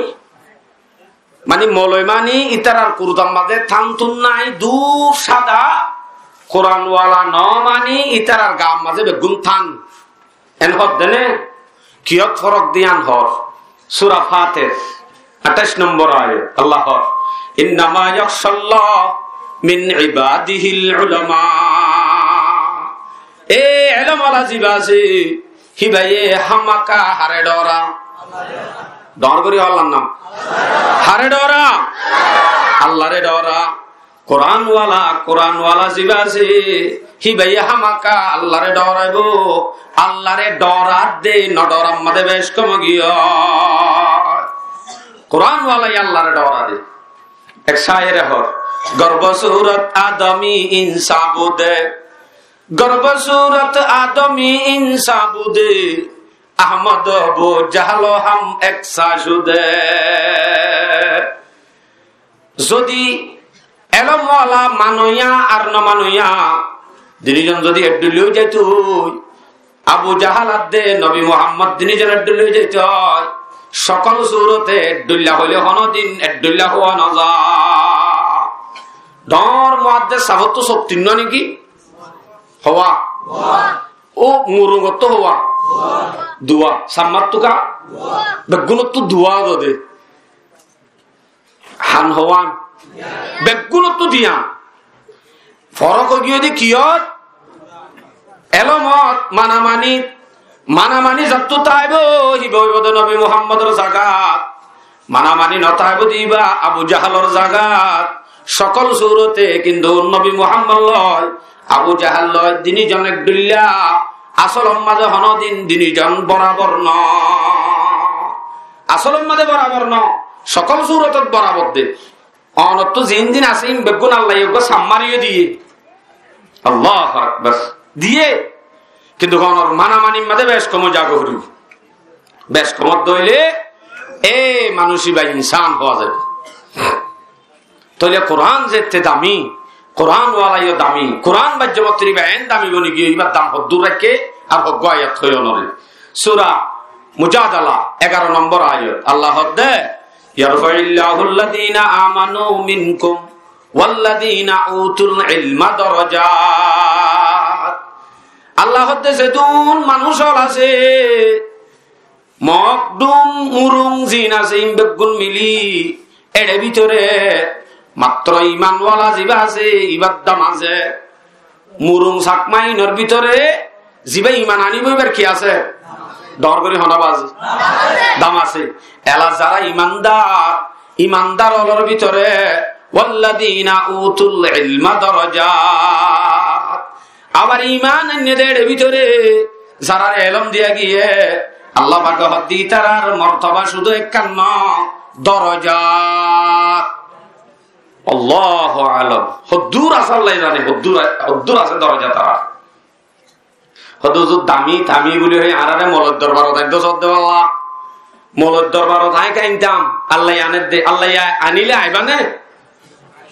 mani moloi mani ítarar kurtar mazé tán tun nái, dur sáda, Kurán wala noó mani ítarar gaar mazé beggún tán. En hoódde né, kiyót forok de yían hoór. Sura Fatir, athais nombor ayat, Allah hoór, إنما يخشى الله من عباده العلماء. E elóm wala ziba asé, híbaye hámaka haré dhoóra? Dhoóñr gorí hoó Allar nam. Haré dhoóra? Allare dhoóra. Kurán wala, Kurán wala ziba asé, híbaye hámaka Allare dhoóraibo. Allare dhoóradde, no dhoórar mazé bec kom giyói. Kurán walaye Allare dhoóra de. Ek cáire hoór, گربه صورت آدمی انسان بوده، گربه صورت آدمی انسان بوده، احمد و بوجهل هم یکسان شده. Zodi elóm wala manoya ar no manoya, din zon zodi ek dhoilla ói zaito, Abu Jahal adde Nobi Muhammod din zon ek dhoilla ói zaito, sokol surote ek dhoilla hoile honódin ek dhoilla hoó no za. Dhoóñr muhaddes sábottú sók tin no né ki? Hoó. Ó murungottú hoó. Duwa. Sammattú ka? Beggúnottú duwa ó de. Han hoó. Beggúnottú diyan. Forok ói giyé de kiyót? Elómot, manamanit. Manamani zattú táibo, híba óibo de Nobi Muhammodor zagat. Manamani no táibo de íba Abu Jahalor zagat. Sokol surote kintu Nobi Muhammod loi Abu Jahal loi dini zon ek dhoilla. Asolor mazé honódin dini zon borabor no. Asolor mazé borabor no. Sokol surotot borabor de. Onottú ziín din asé, ín beggún Allaye uggúa sammari yó diyé. Allahu Akbar. Diyé. Kintu onor manamanir mazé bec kom ói zagói foribó. Bec kom ódde óile, e manúic íba insán hoó zaibo. Tóile Kurán zette dami, Kurán wala yó dami, Kurán baijjé mottor íba en dami boni giyé, íbar dam hoddúr raikké, ar hoggúa ayat hoiyó nore. Sura Mujadala, egaro nombor ayat, Allah hoódde, يرفع الله الذين آمنوا منكم والذين أوتوا العلم درجات. Allah hoódde zedún manúic ól asé, mok dhum murung ziín asé ín beggún mili, ere bútore matro iman wala ziba asé, íbar dam asé. Murung Sakma inor bútore ziba iman aníbo íbar ki asé? Dóñr gorí hoó na bázi? Dam asé. Ela zará imandar, imandar ólor bútore, "Walladina utul ilma darajat." Abar iman ainné de ér bútore, zarár elóm diya giyé, Allah pake hoódde ítarar mortoba cúdu ekkán no, dorojat. Allahu alam. Hoddúr asé Allah zane, hoddúr, hoddúr asé doroja tarár. Hoddúr dami, dami buli hoi, añáráre moloir dorbarot aindó sodde balla. Moloir dorbarot añí ká aintam, Allah aner de, Allah anile aibá né?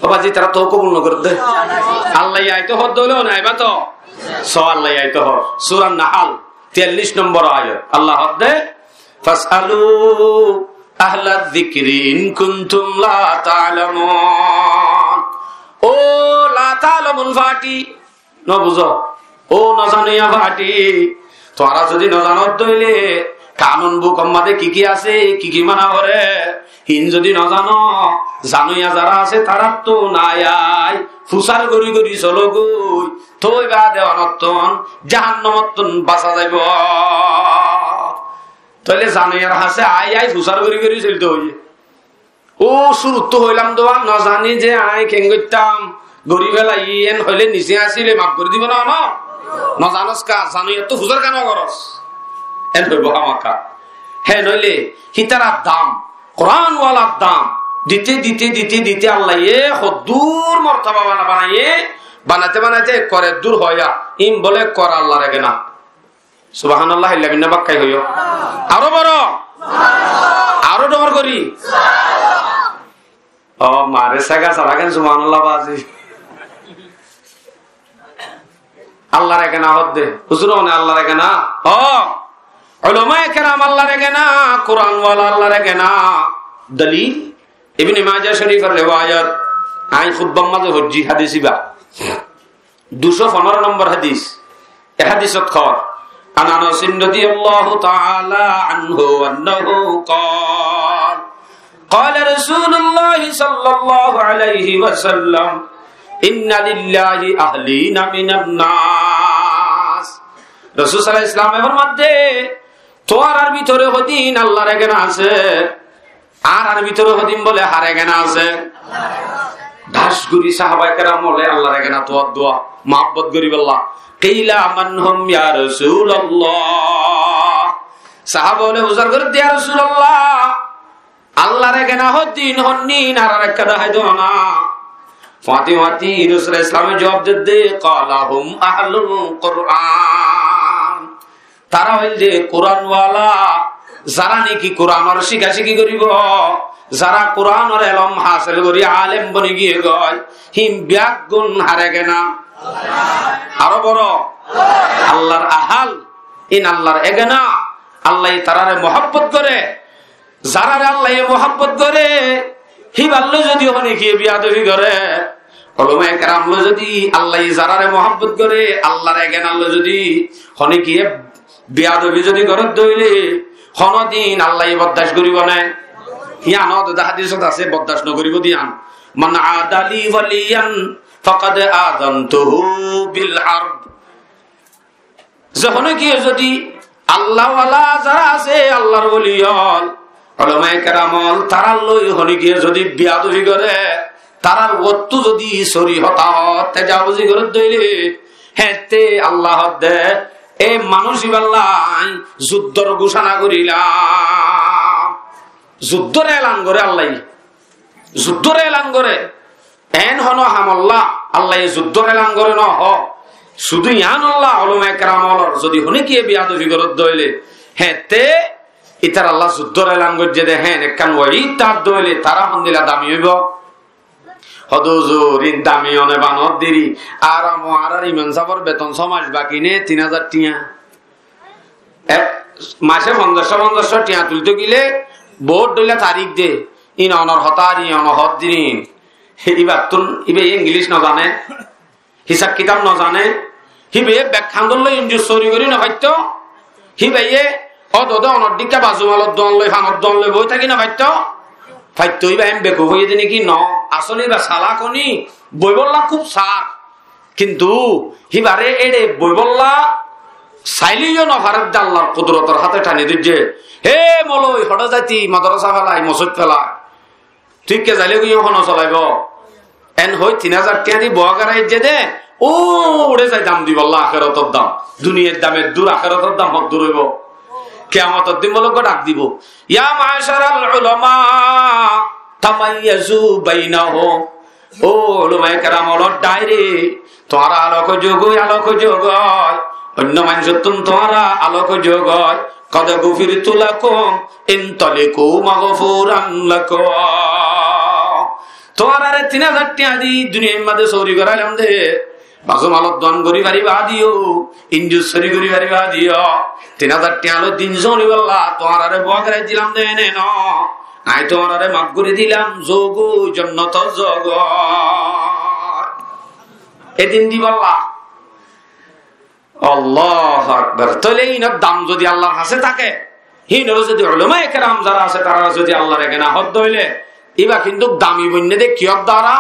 Ó bázi, tará to kobul no gorér de. Allah aito hoódde óile one aibá to. So Allah aito hoór. Sura Nahal, tiyallic nombor ayat. Allah hoódde, "Fas'alu ahla zikri in kuntum la ta'lamun." Ó la ta'lamun fati, no buzó. Ó nozanoiya fati, tuáñra zodi nozanódde óile, kanun buk or maze ki ki asé, ki ki mana goré, hín zodi nozano, zanoiya zará asé, taráttu nayai, fusár gorí gorí sologói, tói bade onottún, jahannamottún basa zaibó. Tóile zanoiyar hañsé ai ai fusár gorí gorí solito óiye. Ó cúruttu hoilam de, nozani ze añí keén goittám, gorí félaiyi, en hoilé nise asíle maf gorí dibo na, no? Nozanos ká, zanoiyattú fusár kiyá no gorós? En hoibo hámaka. Hé noilé, hítara dam, Kuran walar dam, dite, dite, dite, dite Allaye hoddúr mortoba bana-, banaiye, banaite, banaite ekkore dur hoiya, in bole ekkore Allar egena. Subhanallah, illa billah, bakkai hoiyo. Aró boro. Aró dóñr gorí. Ó, mare sega sara ken subhanallah bazi. Allar egena hoódde. Huzur, one Allar egena? Ó, ulamaye keram Allar egena, Kuran wala Allar egena. Dalil? Ibne Maja Shorifor rewayat. Añí khutbar maze foijjí hadis iba. Ducó fondoro nombor hadis. E hadisot hoór, عن أنس رضي الله تعالى عنه أنه قال، قال رسول الله صلى الله عليه وسلم، إن لله أهلين من الناس. Rosul sallallahu alaihi wasallam e formadde, tuáñrar bútore hodin Allar egena asé. Añárar bútore hodin bole har egena asé? Dhác gorí sahabaye keram ókkole Allar egena tuwar duwa, muhabbot goríbolla. قيل من هم يا رسول الله؟ Sahaba ókkole fusár gorédde, ya Rosulallah, Allar egena hodin honnín, añárar ekka dahái do na. Fuañti fuañti Rosul sallallahu alaihi wasallame juwab dedde, قال هم أهل القرآن. Tará óilde Kuran wala, zará niki Kuranor cíkacíki goríbo, zará Kuranor elóm hasel gorí alem boni giyé goi, hín beggún har egena? Aró boro, Allar ahal, in Allar egena, Allaye taráre muhabbot goré. Zaráre Allaye muhabbot goré, híbar loi zodi honekiye beyadobi goré, ulamaye keram loi zodi Allaye zaráre muhabbot goré, Allar egena loi zodi honekiye beyadobi zodi gorédde óile, honodin Allaye bordac goríbo né? Yián ó de hadisot asé, bordac no goríbo de yián. من عادى لي وليا فقد آذنته بالحرب. Ze honekiye zodi Allah wala zará asé, Allar woli ókkol, ulamaye keram ókkol, tarár loi honekiye zodi beyadobi goré, tarár uottú zodi sori hotá hoó, tejabuzi gorédde óile, héñtte Allah hoódde, e manúic ibálla añí zuddor gucona gorílam. Zuddor elan goré Allaye. Zuddor elan goré. En hono hamolla Allaye zuddor elan goré no hoó. Cúdu yián olla, ulamaye keram ókkolor zodi honekiye beyadobi gorédde óile, héñtte ítar Allah zuddor elan goijjé de, héen ekkán waid tadde óile, tará hondilla dami óibo? Hoódde huzur, in dami one banor diri, añára mo añárar imam sábor beton só mac baki né, tin házar tiañ. E, mace fonzaic cót fonzaic cót tiañ tulito gile, bout dhoilla tarik de. In onor hotá ar in one hoódde nin. Ibattún, iba Ingilic no zane, hísab kitab no zane. Híbaye bek handor loi injur sori gori no faitto. Híbaye ó dode onor dikka bazumalor duan loi, fanor duan loi boi táki no faitto. Faitto, iba en bekuf óiye de niki? No, asole iba salak oni, boibolla kúb sar. Kintu híbare éçe boibolla Sailé yó nofaredde, Allar kudurotor háte tani dóijje. Hé moloi, hoçé zaiti, modorosa felai, mosóit felai. Tui ke zaile goi hono solaibo? En hoi tin házar tiañ di boa gorai aijje de, uçe zai dam dibolla akérotor dam. Duniyair dam eddur, akérotor dam hoddur óibo? Kiyamotor din bole uggwá dhak dibo, "Ya ma'asharal ulama, tamayyazu bainakum." Ó ulamaye keram ólor dháire, tuáñra alok ói zogói, alok ói zogói. Oinno maincóttun tuáñra alok ói zogói. Qad ghufiru lakum, intaliqu maghfuran lakum. Tuáñrare tin házar tiañ di duniyair maze sóri gorailam de. Bazum alot duan gori fariba diyo, injur sóri gori fariba diyo. Tin házar tiañ loi din sóri bolla tuáñrare boa gorai dilam de ene no. Añí tuáñrare maf gori dilam, zogói, jonnot zogói. Edin dibolla. Allahu Akbar. Tóile inor dam zodi Allar hañsé táke, híinor zodi ulamaye keram zara asé, tarare zodi Allar ekena hoó de óile, íba kintu dami boinné de kiyór duara?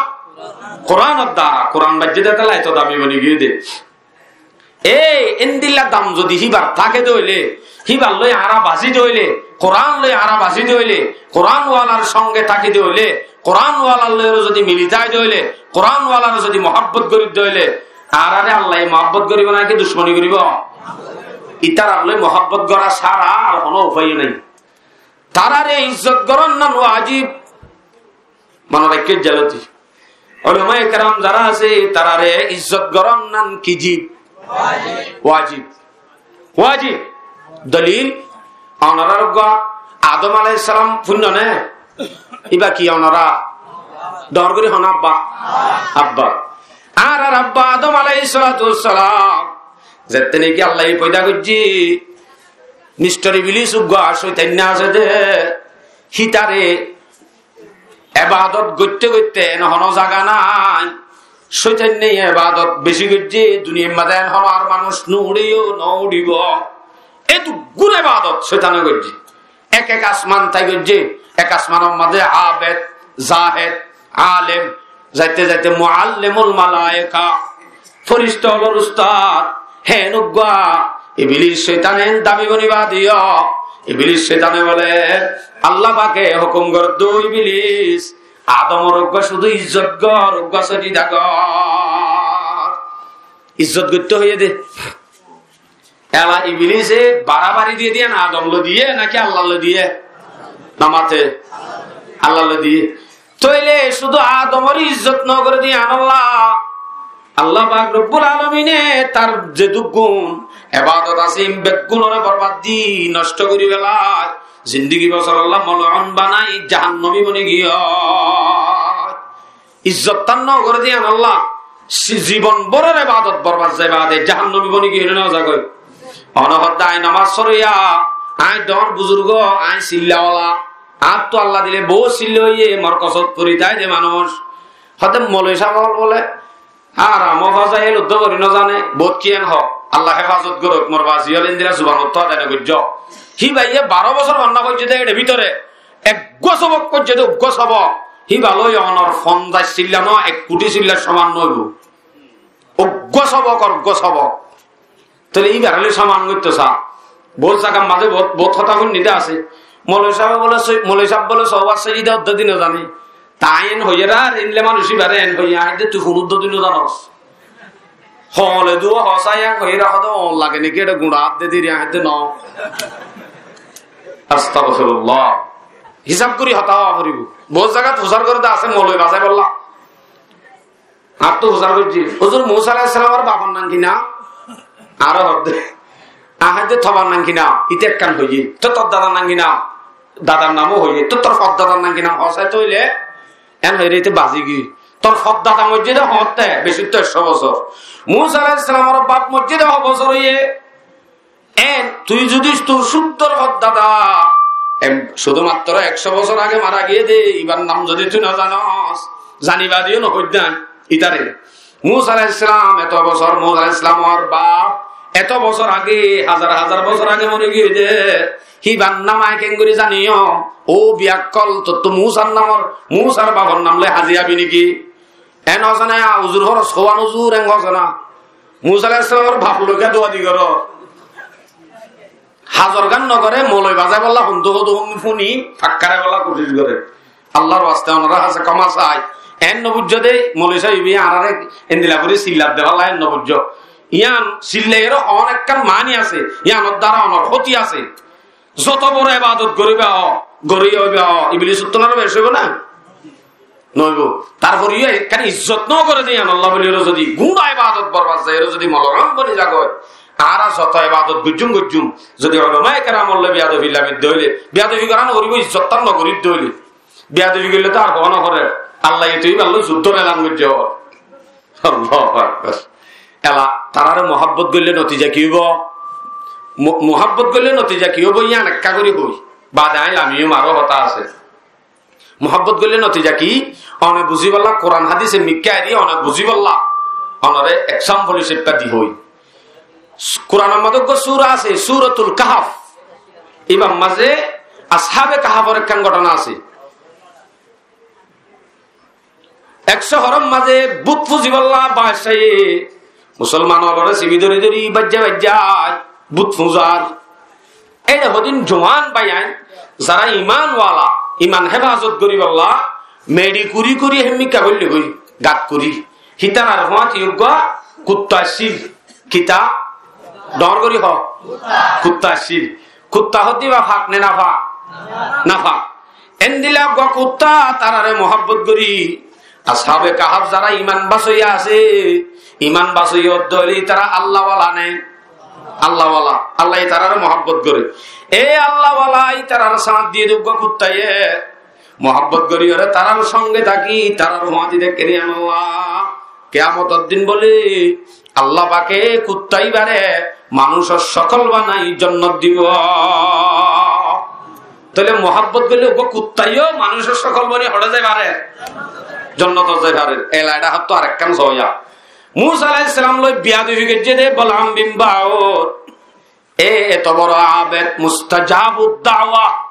Kuranor duara. Kuran baijjé de, tóile eto dami boni giyé de. Ei, endilla dam zodi híbar táke de óile, híbar loi añára basi de óile, Kuran loi añára basi de óile, Kuran walar songe táki de óile, Kuran walar loi zodi mili zai de óile, Kuran walar zodi muhabbot gori de óile, añárare Allaye muhabbot goribo naki ducmoni goribo? Ítarar loi muhabbot gora sára ar hono ufai nai. Tarare izzot goron nan wajib. Mone raikko zaloti. Ulamaye keram zara asé, tarare izzot goron nan kijib? Wajib. Wajib. Dolil, onorar uggwá Adom aláihis salam fuinno né? Íba ki onora? Dor gori hon abba. Abba. Añárar abba Adom aláihis salatu wassalam, zette niki Allaye foida goijjé, Mistor Iblis uggwá coitanna asé de, hítare ebadot goitte goitte ene hono zaga nai. Coitanne ebadot beci goijje, duniyar maze en hono ar manúc no uçeyo, no uçibo. Eduggur ebadot coitane goijje. Ek ek asman tai goijje. Ek asmanor maze abed, zahed, alem, zaite zaite muallimul malaika. Fírista ólor ustad, hé uggwá Iblis coitane dami boni bade yó. Iblis coitane bole, Allah pake hukum goredde, Iblis, Adomor uggwá cúdu izzot gor, uggwá sojida gor. Izzot goitte hoiye de. Ela Iblise barabari diye diye na Adom loi diye naki Allah loi diye? Namate Allah loi diye. Tóile cúdu Adomor izzot no gore de yián Allah. Allah pak Robbul Alamine tar zeduk gun ebadot asé, beggúnore borbad di nosto gori felai. Zindigi bosor Allah mal'un banai jahannomi boni giyói. Izzot tar no gore de yián Allah, si-, zibon bóror ebadot borbad zai bade jahannomi boni giyói ne no zagói? One hodde añí nomaz foriya, añí dor buzurgo, añí silla wala, añáttu Allah dile bout silla óiye, morkosot fori táke de manúc. Hodde moloi sáb ól bole, añára mo fazail uddá fori no zane, bout ki en ho, Allah hefazot gorouk, mor basi ól endilla zuban uddá adai no goijjo. Híbaye baró bosor bonna goijje de, ere bútore Eggúa sobok foijje de, eggúa sobok. Híba loi onor fonzaic silla no, ek kuthi sillar soman no óibo. Eggúa sobok, eggúa sobok. Tóile íbaré loi soman goitto sa. Bout zagar mazé bout, bout hotá fúinni de asé. Moloi sábe bole soi-, moloi sáb bole sóbar sóijida uddá di no zane. Te añí en hoiyé re, ar endilla manúic íbaré en hoiyé, añí de tui fun uddá di no zanos. Hoole duwa hosa yang hoira hodo on lage niki, ete guñra át de diri añáde no. Astagfirullah. Hisab gori hotá howa foribo. Bout zagat fusar gore de asé moloi bazai bolla. Ar to fusar goijje. Huzur Musa aláihis salamor bafor nam ki nam? Aró hodde. Añáde tobar nam ki nam? Ite ekkan hoiye. To tor dadar nam ki nam? Dadar nam o hoiye. To tor fordadar nam ki nam? Hosai toile En hoiyóre ite bazi giyói. Tor fordada moijjé de hoóñtte, beci to ekcó bosór. Musa aláihis salamor baf moijjé de ho bosór óiye. En tui zudi tor cúddor fordada, em, cúdumattro ekcó bosór age mara giyé de, ibar nam zudi tui no zanos, zani badiyó no hoiddán itare. Musa aláihis salam eto bosór, Musa aláihis salamor baf eto bosór age, házar házar bosór age mori giyé de, híbar nam añí keéngori zaniyum? Ó biyakkol, tottú Musar namor, Musar bafor nam loi hazi abi niki? En hosé na, huzur horos, hoán huzur, en hosé na. Musa aláihis salamor baf loi kiyá duadi goró? Hazor gán no goré, moloi bazaibolla hondó hondó fúni, fakkare bolla kucíc goré. Allar waste onora hásé kóma sai. En no buijjó de, moloi sáb ibá añáráre endilla gorí silla de falla, en no buijjó. Yián silla ero hon ekkán mani asé, yián or duara onor hóti asé. Zoto boro ebadot goríba ó, gorí óiba ó, Iblis ottu aró beci óibo na? Noóibo. Tarfore yó ekkán izzot no goré de yián olla buli ero zodi gura ebadot borbad zai ero zodi moloi boni zagói, añára zoto ebadot goijjum goijjum, zodi ulamaye keram olla beyadobi labidde óile, beyadobi gorá no foribo, izzot tan no gorídde óile. Beyadobi goille to ar hon no goré, Allaye to ibá loi zuddor elan goijjé. Allahu Akbar. Ela tarare muhabbot goille notija ki óibo? Mu-, muhabbot goille notija ki óibo? Yián ekká gorí hoi. Bade añí lamiyum, aró hotá asé. Muhabbot goille notija ki? One buzibálla, Kuran hadise mikká eri one buzibálla onore example hísabe di hoi. Kuranor mazé uggwá sura asé, Suratul Kahf. Ibar mazé Ashabe Kahfor ekkán gótona asé. Ek cóhoror mazé but fuzibálla baccáye musolman ólore sibi dóri dóri baijja baijja but fuzar. Ére hodin juwan báiyain, zara iman wala, iman hefazot goríballa, meçi kuri kuri hemmikka goille goi, gat kuri. Hítarar fúañti uggwá kutta accíl. Kita? Dhoóñr gorí hoó. Kutta accíl. Kutta hoddé ibá fak né nafak? Nafak. Endilla uggwá kutta tarare muhabbot gorí. Ashabe Kahaf zara iman basoiya asé, iman basoiya uddóli tara Allahwala né? Allahwala. Allaye tarare muhabbot goré. E Allahwala, ítarar sáñt diyé de uggwá kuttaye muhabbot gorí ore tarar songe táki, tarar fúañti de keriyan Allah. Kiyamotor din bóle Allah pake kutta ibare manúcor sokol banai jonnot dibo. Tóile muhabbot goille uggwá kuttayo manúcor sokol boni hoçé zai fare? Jonnotot zai fare. Ela eda hottó arekkán soya. Musa aláihissalam loi beyadobi goijjé de Balam bin Baor. E eto boro abed, mustajabud dawa.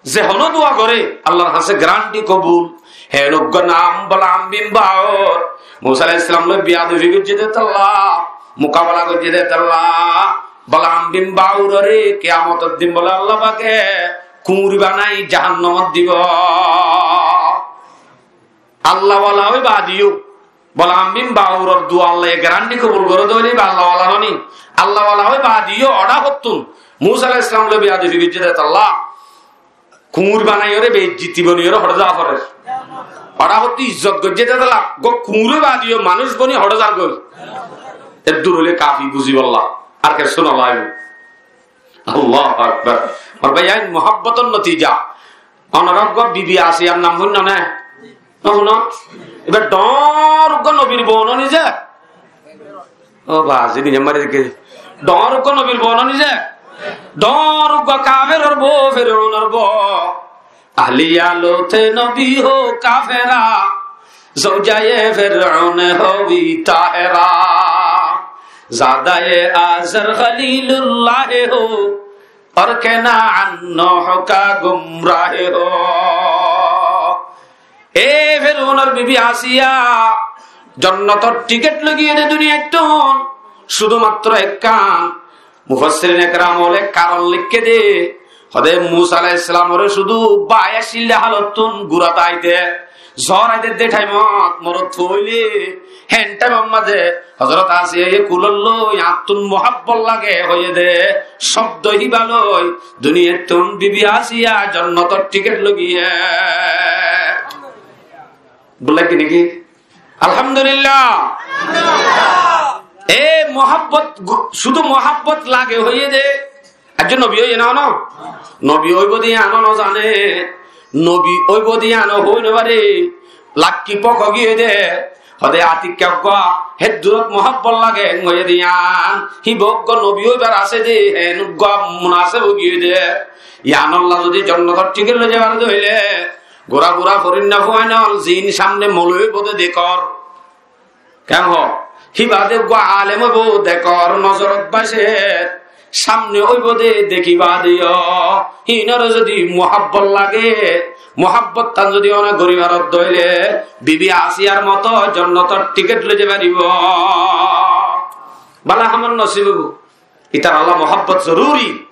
Ze hono dua goré, Allar hañsé garanti kobul. He uggwá nam Balam bin Baor. Musa aláihissalam loi beyadobi goijjé de tolla, mukabela goijjé de tolla. Balam bin Baorore kiyamotor din bóle Allah pake kuñri banai jahannamot dibo. Allahwala ói baade yó. Balam bin Baoror dua Allaye garanti kobul goré de óile ibá Allahwala no ni? Allahwala ói baade yó oda hottún Musa aláihissalam loi beyadobi goijjé de tolla. Kuñr banaiyóre beizzoti banaiyóre hoçé za forer. Oda hottún izzot goijjé de tolla. Go kuñr ói baade yó manúic boni hoçé zar goi. Eddur óile kafi buzibálla. Ar kessú no laibo. Allahu Akbar. Mor bái, yián muhabbotor notija. Onora uggwá bibi Asiyar nam fúinno né? No fúno? Ibá dhoóñr uggwá nobir bou no ni ze? Ó ba, zini mari ke. Dhoóñr uggwá nobir bou no ni ze? Dhoóñr uggwá kaferor bou, Firaunor bou. اہل یالوت نبی ہو کافرہ، زوجہ فرعون ہوئی طاہرہ۔ زادہ آزر خلیل اللہ ہو، اور کنعان نوح کا گمراہ ہو۔ E Firaunor bibi Asiya, jonnotor tiket loi giyé de duniyattún, cúdu matro ekkán. Mufassirin ekram ókkole karon leikké de, hóde Musa aláihissalamore cúdu bái accíl de halottún gura táite, zór aide de thaimot morot óile, hén thaimor mazé Hozorot Asiyaye kulol loi añáttun muhabbot lage hoiyé de, cobdo híba loi duniyattún bibi Asiya jonnotor tiket loi giyé. Buzá giyé né ki? Alhamdulillah. E muhabbot, cúdu muhabbot lage hoiyé de, aijjó nobi óiye né hono? Nobi óibo de yián ó no zane. Nobi óibo de yián ó hoi no fare. Lakki fok ói giyé de. Hóde atikka uggwá, héddurot muhabbot lage hoiyé de yián. Híba uggwá nobi óibar asé de, hén uggwá munaseb ói giyé de. Yiánolla zodi jonnotor tiket loi zaibar de óile, gura gura forinna fuain ol, ziín samne moloi óibo de dekór. Ken hoó? Híba de uggwá alem óibo, dekór nozorot báicer, samne óibo de dekíba de yó. Híinore zodi muhabbot lage, muhabbottan zodi one gori farot de óile, bibi Asiyar moto jonnotor tiket loi zai faribo. Bála hamor nosib óibo. Ítaralla muhabbot zoruri.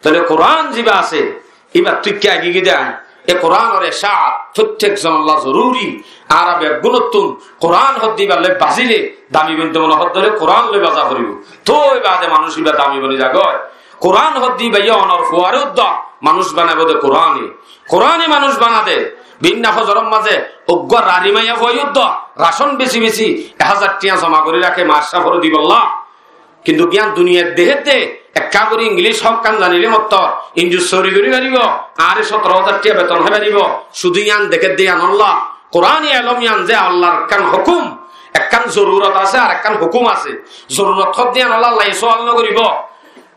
Tóile Kuran ziba asé, ibar tuikká agigí de añí. E Kuranor ecát fottek zonolla zoruri. Añára beggúnottún Kuran hoddé ibar loi bazile, dami bonte mone hoddé óile Kuran loi baza foribó. Tói bade manúic iba dami boni zagói. Kuran hoddé iba ye onor fuare uddá manúic banaibó de Kurane. Kurane manúic banade. Binna fozoror mazé uggúa rari maiya fuaye uddá racon besi besi ek házar tiañ zoma gorí raké mac cáfore dibolla. Kintu giyán duniyait dehédde, ekká gorí Ingilíc hókkán zanilé mottor inju sori gorí faribó, añáre sóttoro házar tiya beton hái faribó, cúdu yían dekédde yíanolla. Kurani elóm yían ze Allar ekkán hókum, ekkán zorurot asé ar ekkán hókum asé. Zorurot hoddé yíanolla Allaye sual no goribó.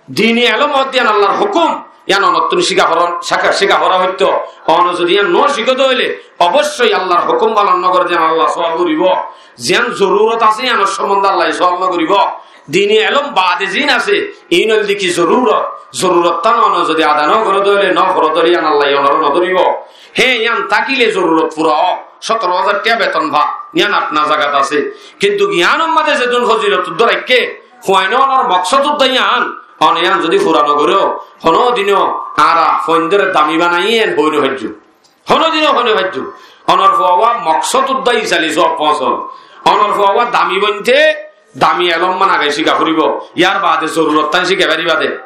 Dini elóm hoddé yían Allar hókum, yían onottún cíka fora, cíka, cíka fora hoitó. One zodi yían no cíko de óile, oboicói Allar hókum falon no goré de yían Allaye sual goribó. Ziyán zorurot asé, yíanor sombonde Allaye sual no goribó. Dini elóm bade ziín asé, iín óilde ki zorurot? Zorurottán one zodi ada no goré de óile, no foró de óile, yían Allaye onore no dóribo. Hé, yían tákile zorurot fura ó, sóttoro házar tiya beton fa, yían apna zagat asé. Kintu giyánor mazé zedún fozilot uddá raikké, fuain ókkolor moksód uddá yían, one yían zodi fura no goré, honódino añára fuaindóre dami banaiyé en hoi no faijjum. Honódino hoi no faijjum. Onor fuawá moksód uddá isali sóob foóñsol. Onor fuawá dami bointé, dami elóm man age cíka foribó. Yárbade zorurottán cíka faribá de.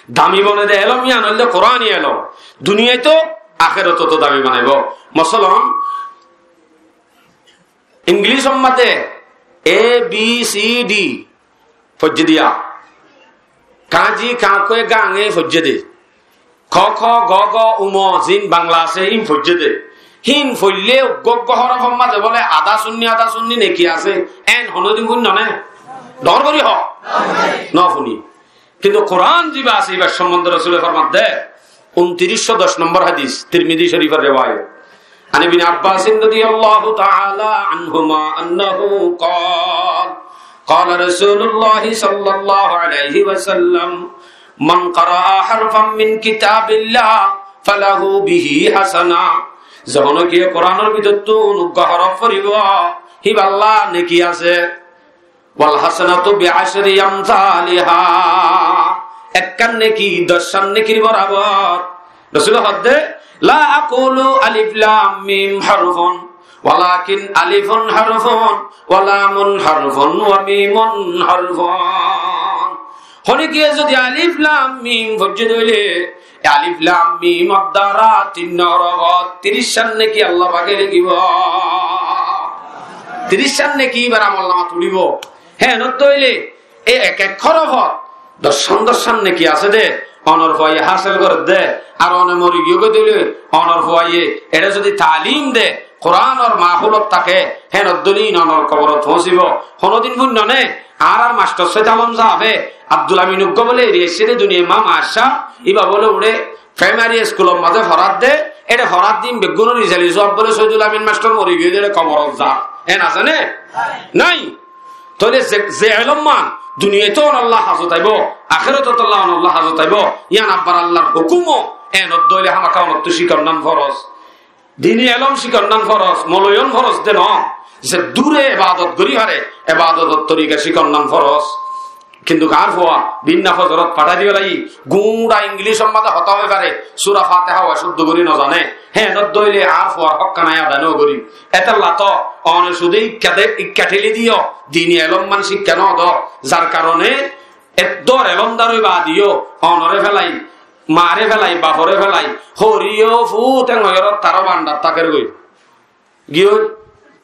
Dami bone de elóm yían óilde Kurani elóm. Duniyait ó, akérotot ó dami banaibó. Mosolon, Ingilícor mazé A, B, C, D foijjé de yá. Kañji, kañkue, gañe foijjé de. Ko, kho, go, go, umo, zin Bangla asé, ín foijjé de. Hín foillé uggwá uggwá hórofor mazé bóle adá sunni, adá sunni neki asé. Én honódin fúinno né? Dóñr gorí hoó. No fúni. Kintu Kuran ziba asé, ibar sombonde Rosule formadde, untiríc cót doc nombor hadis, Tirmidi Corifor rewayot. عن ابن عباس رضي الله تعالى عنهما أنه قال، قال رسول الله صلى الله عليه وسلم، من قرأ حرفا من كتاب الله فله به حسنة. Ze honókiye Kuranor bútottún uggwá hórof foribó, híballa neki asé. والحسنة بعشر أمثالها. Ekkán neki doccán nekir borabor. Rosule hoódde, لا أقول ألف لام ميم حرف، ولكن ألف حرف، ولام حرف، وميم حرف. Honókiye zodi alif lam mim foijjé de óile, e alif lam mimor duara tin horofot tiríccán neki Allah pake lekíbo. Tiríccán neki íbar amolnamat uçíbo. Hé, no óile e ek ek horofot doccán doccán neki asé de, onor fuaye hásil gorédde, ar one mori giyói de óile, onor fuaye eçé zodi talim de, Kuranor mahfilot táke, hénor dóilla ín onor koborot foóñsibo. Honódin fúinno né, añárar mastor Sóid Alom sábe, Abdul Amin uggwá bóle eri aiccé de duniyait, ma, mastor, íba bóle uçé, Firaimari eskulor mazé forádde, éçe forádde ín beggúnor rizali sóab bóle Sóidul Amin mastor mori giyói de éçe koborot za. Hén asé né? Nái. Tóile ze, ze elóm man duniyait ó onolla hazot aibó, akérotot ó onolla hazot aibó, yían abbar Allar hókum ó, hénor dóilla hámaká onottú cíkonnan foros. Dini elóm cíkonnan foros, moloiyon foros de no, ze dure ebadot gorí fare, ebadotor torika cíkonnan foros. Kintu añár fua, binna fozorot fathái diba lagi, gura Ingilícor mazé hotá hoi fare, sura Fateha wá cúddu gorí no zane, hénor dóilla añár fuar hókkan adá no gorí. Étella to, one cúde ikká de, ikká théli diyo, dini elóm man cíkka no do, zar karone, eddur elómdar ói bade yó, onore félai, mare félai, bafore félai, horiyo fut en hoiyorot taro bandar táker goi. Giyói,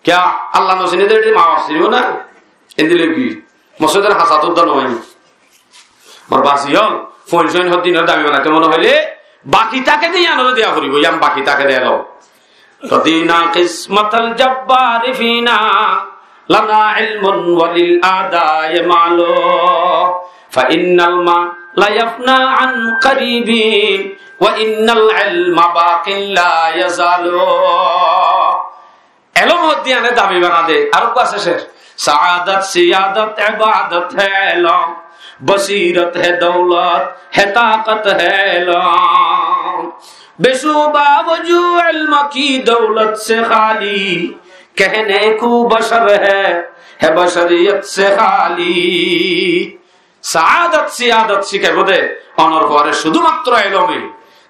kiya, Allah no sine de, edi ma baf sinibo na? Endilla giyói. Mosjidor hasat udda no ói. Mor basi ol, foin soin hoddin dami banaite mone hoile, baki táke de, iyanore diya foribo, iyan baki táke de elo. رضينا قسمة الجبار فينا، لنا علم وللأعداء مال. فإن المال يفنى عن قريب، وإن العلم باق لا يزال. Elóm hoddiyane dami banade, ar uggwá asé cér. سعادة سيادة عبادت ہے علم، بصیرت ہے دولت ہے طاقت ہے علم۔ بے شعبہ وجو علم کی دولت سے خالی، کہنے کو بشر ہے، ہے بشریت سے خالی۔ Saádat, siádat cíkaibóu dé onor fuaré cúdumatró elóme.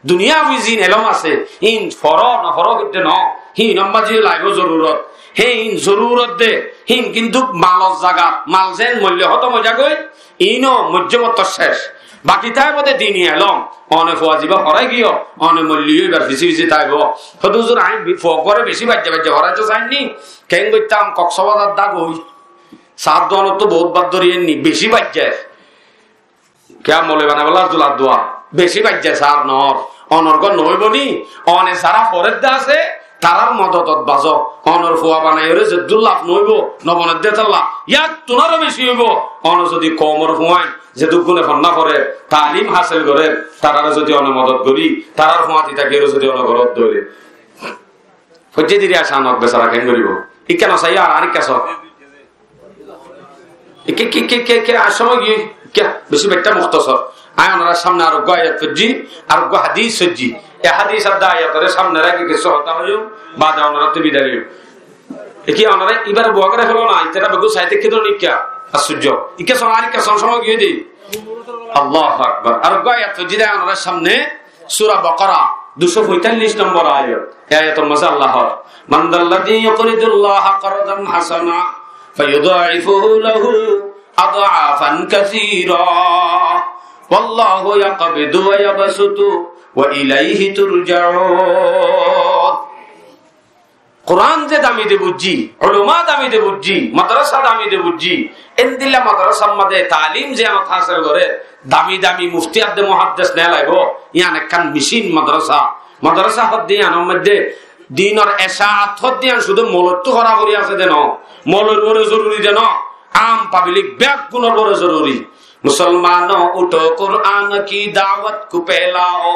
Duniyabí ziín elóm asé, híin foró, noforó hoiddé noó, híinor mazé yó laibóu zorurot. Hé, híin zorurot dé, híin kintú malor zagat, mal zeén moille hótom ói zagói, iíno moijjé mottor céc. Baki táibou dé dini elóm, one fua zibá forái giyó, one moille yó íbar fisí fisí táibou. Hóde huzur, aññí bi-, fuaguaré bicí baijja baijja foráito saáinni, keén goittám, Koksbazar dá goi. Saár duanottú boóut bad dóri ainní, bicí baijja. Kiyá mole banaibólla zular dua? Bicí baijja saár noór. Onor gór noóibou ni? One zará foredde asé, tarár mododot bazó. Onor fua banaiyóre zeddúr laf noóibou, nobonedde tálla, yáttunaró bicí óibou. One zodi koumor fuain, zedúggune fonná forer, taalim hásil gorér, taráre zodi one modot gorí, tarár fúañti tákiyóre zodi one gorót dóre. Foijjé diri aca nok besara keén goríbou? Ikká nosaiyó ar, ar ikká só. Ikká, ikká, ikká, ikká, ikká, ar somoi giyói, ikká, bicí baiththá muktosor. Aññí onorár samne ar uggwá ayat foijjí, ar uggwá hadis foijjí. E hadis ar dá ayatoré samne rakí kessú hotá hoiyum, baade onoráttu bidai loiyum. Ikká onorá ibáre buwá gorí felo na, itará beggún saite ki dóron ikká, ar sujjo. Ikká só, ar ikká só, somoi giyói dé. Allahu Akbar. Ar uggwá ayat foijjí dé onorár samne, Sura Bakara, ducó foitallic nombor ayat. E ayator mazé Allah hoór, "من ذا الذي يقرض الله قرضا حسنا فيضاعفه له أضعافا كثيرة والله يقبض ويبسط وإليه ترجعون." Kurán ze dami de buijjí, ulama dami de buijjí, madrasa dami de buijjí, endilla madrasar mazé taalim ze iyánot hásil gorér, dami dami mufti adde muhaddes neelaibo, iyán ekkán mecin madrasa. Madrasa hoddé iyánor modde dinor ecaat hoddé iyán cúdu moloittú forá fori asé de noó, moloir uore zoruri de noó, am pablik beggúnor uore zoruri. مسلمانوں اٹھو قرآن کی دعوت کو پھیلاؤ،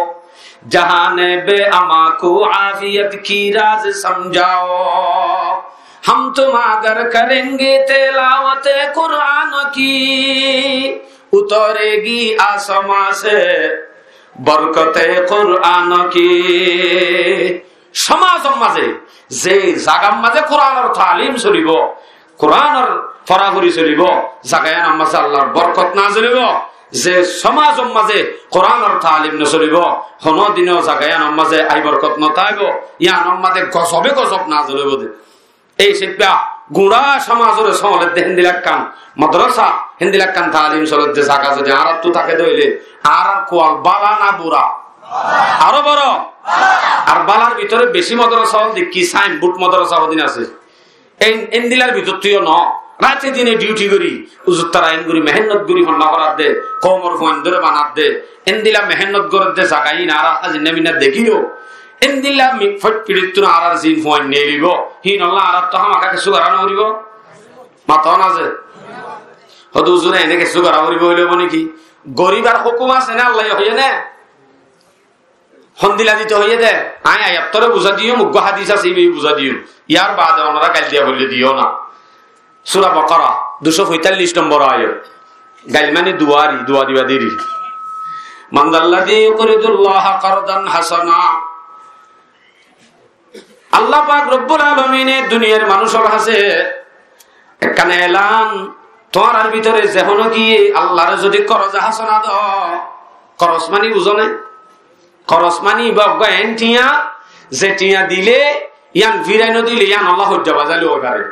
جہان بے اما کو عافیت کی راز سمجھاؤ، ہم تم اگر کریں گے تلاوت قرآن کی، اترے گی آسماں سے برکت قرآن کی۔ Somazor mazé ze zagar mazé Kuránor taalim solibo, Kuránor forafori solibo, zaga iyánor mazé Allar borkot nazil óibo. Ze somazor mazé Kuránor taalim nosolibo, honódinó zaga iyánor mazé ai borkot notáibo, iyánor mazé gozobe gozob nazil óibo de. Ei sibba gura somazoré soledde héndilla ekkán madrasa, héndilla ekkán taalim soledde zaga zodi añáráttu táke de óile, añárar kual bála na bura? Aró boro. Ar bálar bútore bicí madrasa ól dekí, sainbord madrasa hodin asé. Ei, endillar bútottu yó noó. Rate dine duty gorí, uzuttara en gorí, mehénnot gorí fonná foradde, koumor fuaindóre banadde, endilla mehénnot goredde zaga iín añára házir neminna dekílou. Endilla mi-, foit fiçittún añárar ziín fuain neelibo, híinolla añáráttu hámaká kessú gorá noforibó? Mató na ze. Hóde huzure ene kessú gorá foribó hoilé óibo néki? Goríbar hókum asé né, Allaye hoiyé né? Hondilla dito hoiyé de, aññí ayattoré buzái diyum, uggwá hadis asé, íba buzái diyum. Yar baade onorá gail diya foille diyó na. Sura Bakara, ducó foitallic nombor ayat. Gail mani duari, dua diba deri. من ذا الذي يقرض الله قرضا حسنا. Allah pak Rabbul Alamine duniyar manúcor hañsé ekkán elan, tuáñrar bútore ze honó giyé Allaré zodi koroze hasana do, koros mani buzó né? Koros mani íba uggwá en thiañ, ze thiañ dile, yián firai nodile, yián Allah hoijja bazali ói fare.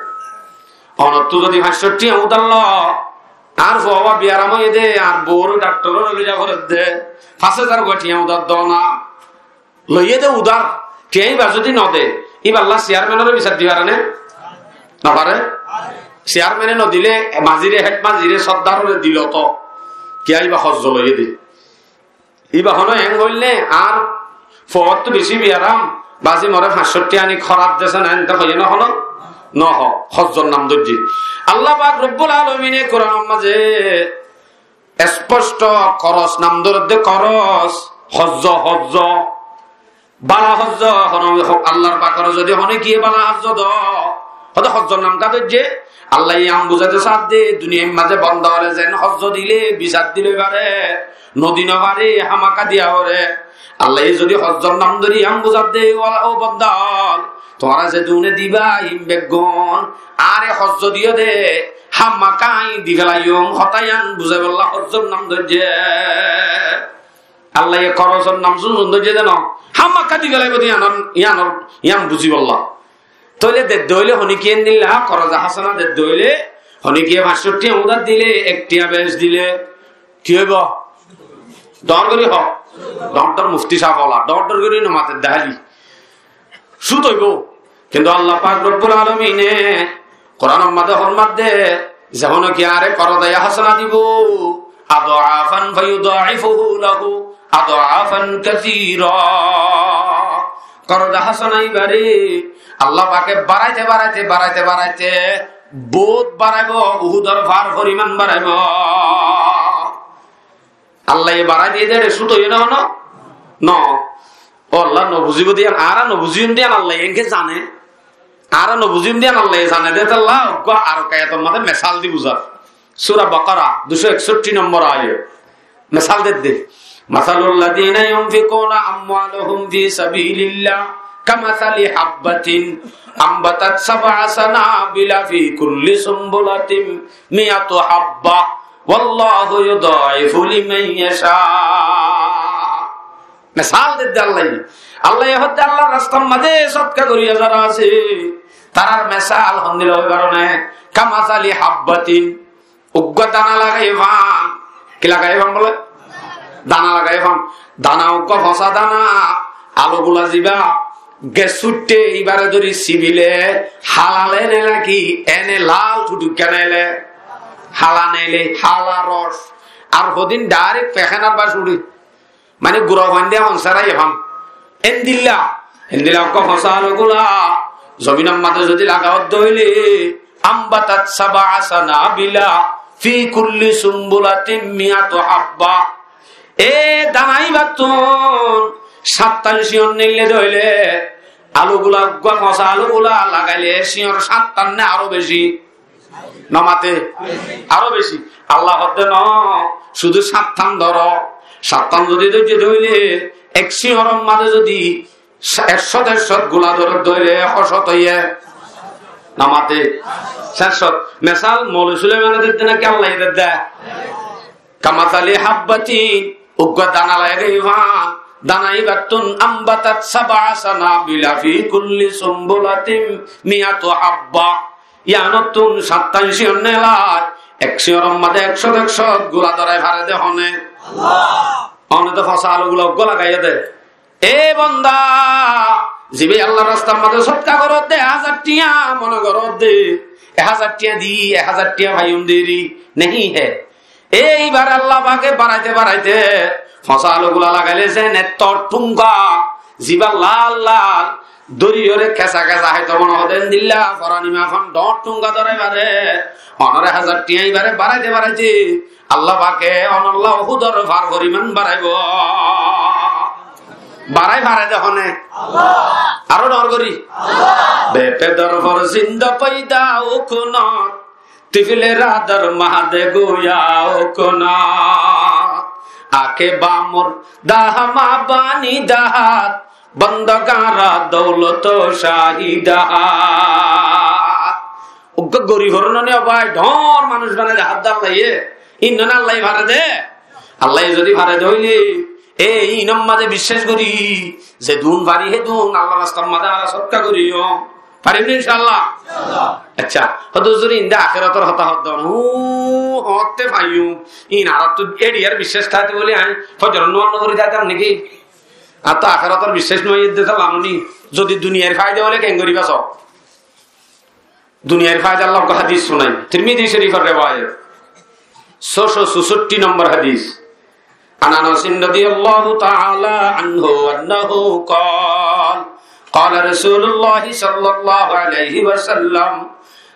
Onottú zodi fañs cót thiañ udár lo, añár fua ba biyaram óiye de, añár bouwore dhaktorore loi za foredde, fañs házar uggwá thiañ udár do na. Loiyé de udár, thiañ íba zodi node, íballa siyarmenoré bisar di fare né? Nofare. Siyarmene nodile, mazire, hed mazire, soddarore dilo to. Kiyá íba hozzo loiyé de. Íba honó en hoil né, añár fuattú bicí biyaram, bazi more fañs cót thiañ aní horat dese na, ente hoiyé no honó? Noho, hozzor nam dóijje. Allah pak Rabbul Alamine Kuranor mazé esposto koros nam dóredde, koros, hozzo, hozzo. Bála hozzo, hono, Allar pakore zodi honó giyé bála hozzo do, hóde hozzor nam ká dóijje? Allaye yián buzaito saádde, duniyair mazé bonda ókkole zeén hozzo dile, bisar di loi fare, nodi nofare, hámaká diya fore. Allaye zodi hozzor nam dóri yián buzadde, ó bonda ókkol, tuáñra ze dune diba, hín beggún añáre hozzo diyó de, Hámaka añí di felaiyum, hotá yián buzáibolla horzor nam dóijje. Allaye korozor nam zunzun dóijje de no. Hámaka di felaibo de yiánor, yiánor, yián buzíbolla. Tóile dedde óile honíkiye endilla, koroze hásana dedde óile, honíkiye fañs cót thiañ udár dile, ek thiañ bec dile, ki óibo? Dhoóñr gorí hoó. Dhoóñr dhoóñr mufti sáb ola, dhoóñr dhoóñr gorí no mate de háli. Sút óibo. Kintu Allah pak Rabbul Alamine Kuranor mazé hormaiyé, ze honó ki añáre koroze hásana dibo, ad'afan fayud'ifuhu lahu ad'afan kathira. Koroze hásana ibáre Allah pake baraite, baraite, baraite, baraite, bout baraibo, Uhudor far foriman baraibo. Allaye barai diye de, sút óiye no, no? No. Ó Allah, no buzíbo de yián, añára no buzíyum de yián Allaye enke zane. Añára no buzíyum de yián Allaye zane de, tolla uggwá ar ek ayator mazé mesal di buzar. Sura Bakara, duicó eksotti nombor ayat. Mesal dedde. مثل الذين ينفقون أموالهم في سبيل الله كمثل حبة أنبتت سبع سنابل في كل سنبلة مئة حبة والله يضاعف لمن يشاء. Mesal dedde Allaye. Allaye hoó de Allar rastar mazé sodka goríya zará asé, tarár mesal hondilla óibar né? كمثل حبة. Uggwá dana lagaiyé fán. Ki lagaiyé fán bole? Dana lagaiyé fán. Dana uggwá fosá dana, alugula zibá, ge suitte ibáre dóri sibile, hala lene naki, ene lal tutukka nele, hala nele, hala ros. Ar hodin direct fekénar bas uçé. Mane gura fuain de hon saraiyé fán. Endilla, endilla uggwá fosá alugula zominor mazé zodi lagaiyé de óile, أنبتت سبع سنابل في كل سنبلة مئة حبة. E dana ibáttun sattán siñor neille de óile, alugula uggwá fosá alugula lagaile siñor sattán né aró beci? No mate? Aró beci. Allah hoó de no, cúdu sattán dóro. Sattán zodi dóijje de óile, ek siñoror mazé zodi sa-, ek cót, ek cót gula dóro de óile, hoó cót óiye? No mate? Cék cót. Mesal Moulovi Suleimane dedde naki Allaye dedde? كمثل حبة, uggwá dana lagaiyé fán, dana ibáttun أنبتت سبع سنابل في كل سنبلة مئة حبة. Yiánottun sattán siñor neilai, ek siñoror mazé ek cót ek cót gula dórai fare de hone? Allah. One de fosá alugula uggwá lagaiyé de. E bonda, zibá Allar rastar mazé sodka goródde, ek házar thiañ mone goródde, ek házar thiañ di, ek házar thiañ faiyum deri, nahi hai? E ibáre Allah pake baraite baraite, fosá alugula lagaile zene dhoóñr thunga, zibá lal lal, dóriyore kesa kesa háito mone hoó de endilla, forani mafan dhoóñr thunga dórai fare, onor ek házar thiañ ibáre baraite baraite, Allah pake onolla Uhudor far foriman baraibo. Barai fare de hone? Allah. Aró dhoóñr gorí. Allah. Bepedor forzindo foida ó kunot, tiflera dar ma de goya ó kunot. Ake bamor dahama bani dahat, bondogán ra doulot ó cáhi dahat. Uggwá gorib ór no ni ó bái, dhoóñr manúic banai de hár de Allaye. Ín no Allaye fare de. Allaye zodi fare de óile, e, ínor mazé biccác gorí, zedún fari hedún Allar rastar mazé añára sodka goríyum. Farim ni incállah? Accá, hoó de huzur, ín de akérator hotá hoó de. Hú, hoóñtte faiyum. Ín añárattú ediyar biccác táite bóli añí fozoror nomaz no forí táitam niki? Añáttu akérator biccác no, edde to lano ni. Zodi duniyair faida óile ken goríba so? Duniyair faidalla uggwá hadis sunai. Tirmidi Corifor rewayet. Sócó susotti nombor hadis. عن أنس رضي الله تعالى عنه أنه قال، قال رسول الله صلى الله عليه وسلم.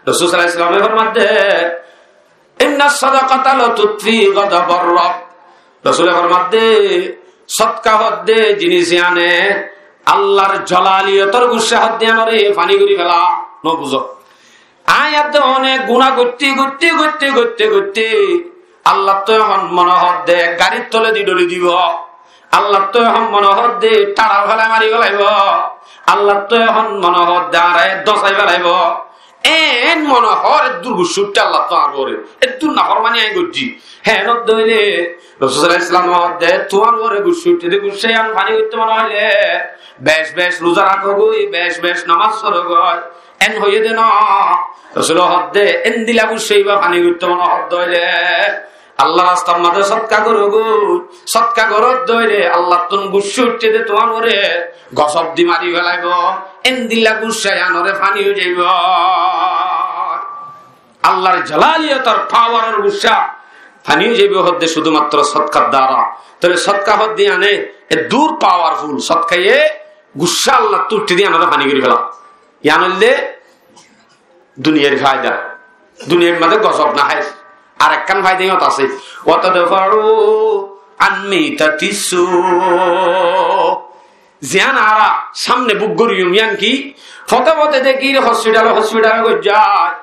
Rosul sallallahu alaihi wasallame formadde, إن الصدقة لتطفئ غضب الرب. Rosule formadde, sodka hoó de jinis yíane Allar zolaliyotor guccá hoó de yíanore fani gorí fela. No buzó? Añí edde one guná goitte goitte goitte goitte goitte Allattú ehón mone hoó de garir toledi dholi dibo. Allattú ehón mone hoó de thaçal felai mari felaibo. Allattú ehón mone hoó de añáre dosai felaibo. Eén mone hoór eddur guccá uiththé Allattú añár uore, eddur naformani añí goijjí. Héen óile Rosul sallallahu alaihi wasallam hoódde, tuáñr uore guccá uiththé de guccá yián faní goittó mone hoilé, bec bec ruza rakógoi, bec bec nomaz forogoi. Eén hoiyé de no. Rosule hoódde, endilla guccá ibá faní goittó mone hoódde óile, Allar rastar mazé sótka gorógoi, sótka goródde óile Allattún guccá uiththé de tuáñr uore gozob di mari félaibo, endilla guccá yiánoré faní ói zaibo. Allar jalaliyotor pawaror guccá faní ói zaibo hoódde cúdumattro sótkar duara. Tóile sótka hoódde yiáne eddur pawarful, sótkaye guccá Allattú uiththé de yiánoré faní gorí féla. Yián óilde duniyair faida, duniyair mazé gozob no háir. Ar ekkán faida yíanot asé, "Wa tadfa'u an mitatis su." Ziyán añára sámne buk goijjum yían ki, fote fote dekír hospital hospital goijjái,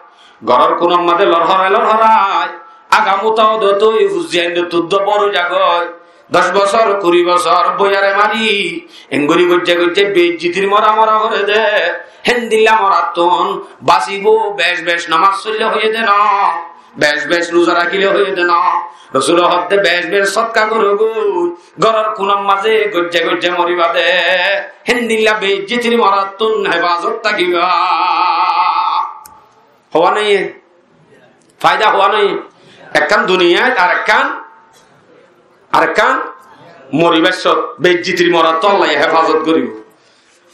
góror kunor mazé lorhorai lorhorai, aga muta ódot ói fuzzi aindóttu dóbor ói zagói. Doc bosór, kuri bosór boiyaré mari, engori goijjé goijjé beijjitir mora mora goré de. Héndilla morattún basibó, bec bec nomaz foille hoiyé de no, bec bec ruza rakíle hoiyé de no. Rosule hoódde bec bec sótka gorógoi, góror kunor mazé goijjé goijjé moribá de. Héndilla beijjitir morattún hefazot tákiba. Hoó nái? Faida hoó nái? Ekkán duniyait ar ekkán, ar ekkán moribár sót, beijjitir morattú Allaye hefazot goríbo.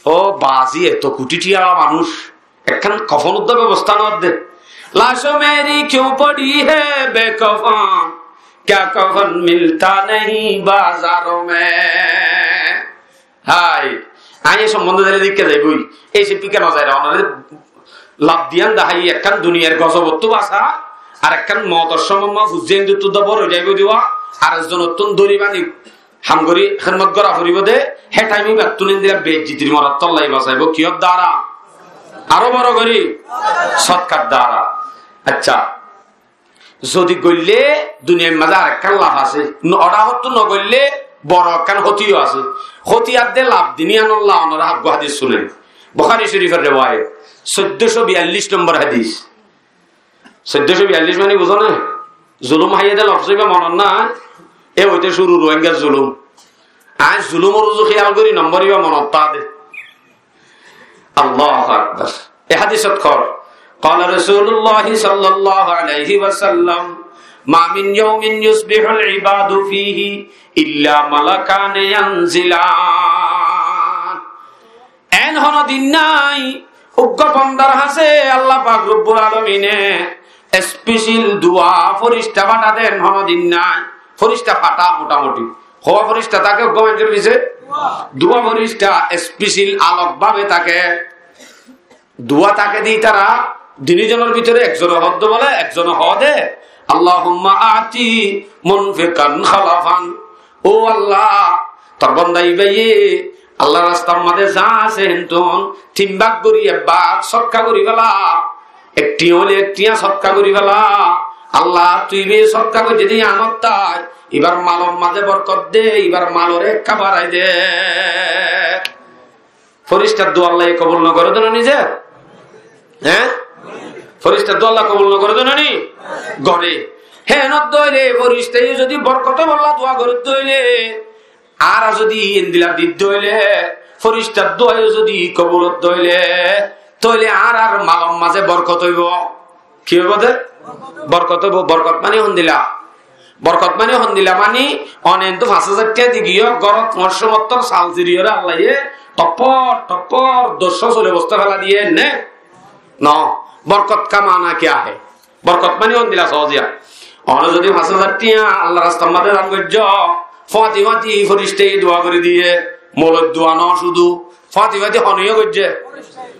Ó bazi, eto kuthi thiyá manúic, ekkán kofon uddá bebosta no de. Lash meri kyun padi hai bekofan, kya kafan milta nahi bazaron mein. Hái, añí e sombonde zaile dikká zaiboi. Ei sipikka no zaire, onoré laf diyan dahái, ekkán duniyar gozobottú basa, ar ekkán moutor somot ma fuzzi aindóttu dóbor ói zaibo de, ar ekzonottún dóri bani ham gorí hédmot gora foribó de, hé thaim ibattún endilla beijjitir morattú Allaye basaibo. Kiyór duara? Aró boro gorí, sótkar duara. Accá, zodi goille duniyair mazé ar ekkán laf asé, no, oçá hottú no goille boro ekkán hótiyo asé. Hóti ar de laf din yíanolla onoré hággu hádis sunen. Bukári Córifor rewayet, soiddó cót biyallic nombor hádis. Soiddó cót biyallic mani buzó né? Zulum háiye de lofz ibá monot nái? E óite cúru Ruáingar zulum. Añí zulumor uzu kéyal gorí, nombor ibá monot táke de. Allahu Akbar. E hádisot hoór, قال رسول الله صلى الله عليه وسلم: ما من يوم يصبح العباد فيه إلا ملكان ينزلان. Eén honó din nái, uggúa bondar hañsé Allah pak Rabbul Alamine especil duwa forista fatá de, eén honó din nái. Forista fatá motamuti. Hoó forista táke uggúa maincór fisé? Duwa forista especil alok bábe táke. Duwa táke de ítara dini zonor bútore ekzone hoó de bóle, ekzone hoó de, "Allahumma a'ti munfiqan khalafan." Ó Allah, tor bonda ibáye Allar rastar mazé za asé héntun tin bák gorí ek bák sótka gorí féla. Ek thiañ óile ek thiañ sótka gorí féla. Allah, tui ibáye sótka goijjé de yíanottú ibár malor mazé borkot de, ibár maloré ekká barai de. Foristar duwa Allaye kobul no goré de no nize? Hé? Foristar duwa Allah kobul no goré de no ni? Goré. Héen óile foristaye zodi borkot óibolla duwa goré de óile, añára zodi endilla di de óile, foristar duwaye zodi kobul ói de óile, tóile añárar malor mazé borkot óibo. Ki óibo de? Borkot óibo. Borkot mani hondilla? Borkot mani hondilla mani, one entú fañs házar thiañ di giyó, górot tuáñr somottór sal siriyóre Allaye toppor toppor doccó sole bostá fela diye né? No, borkot ka mana kya hai? Borkot mani hondilla soóziya. One zodi fañs házar thiañ Allar rastar mazé dan goijjó, fúañti fúañti foristaye duwa gorí diye, molor duwa no cúdu, fúañti fúañti hone goijjé?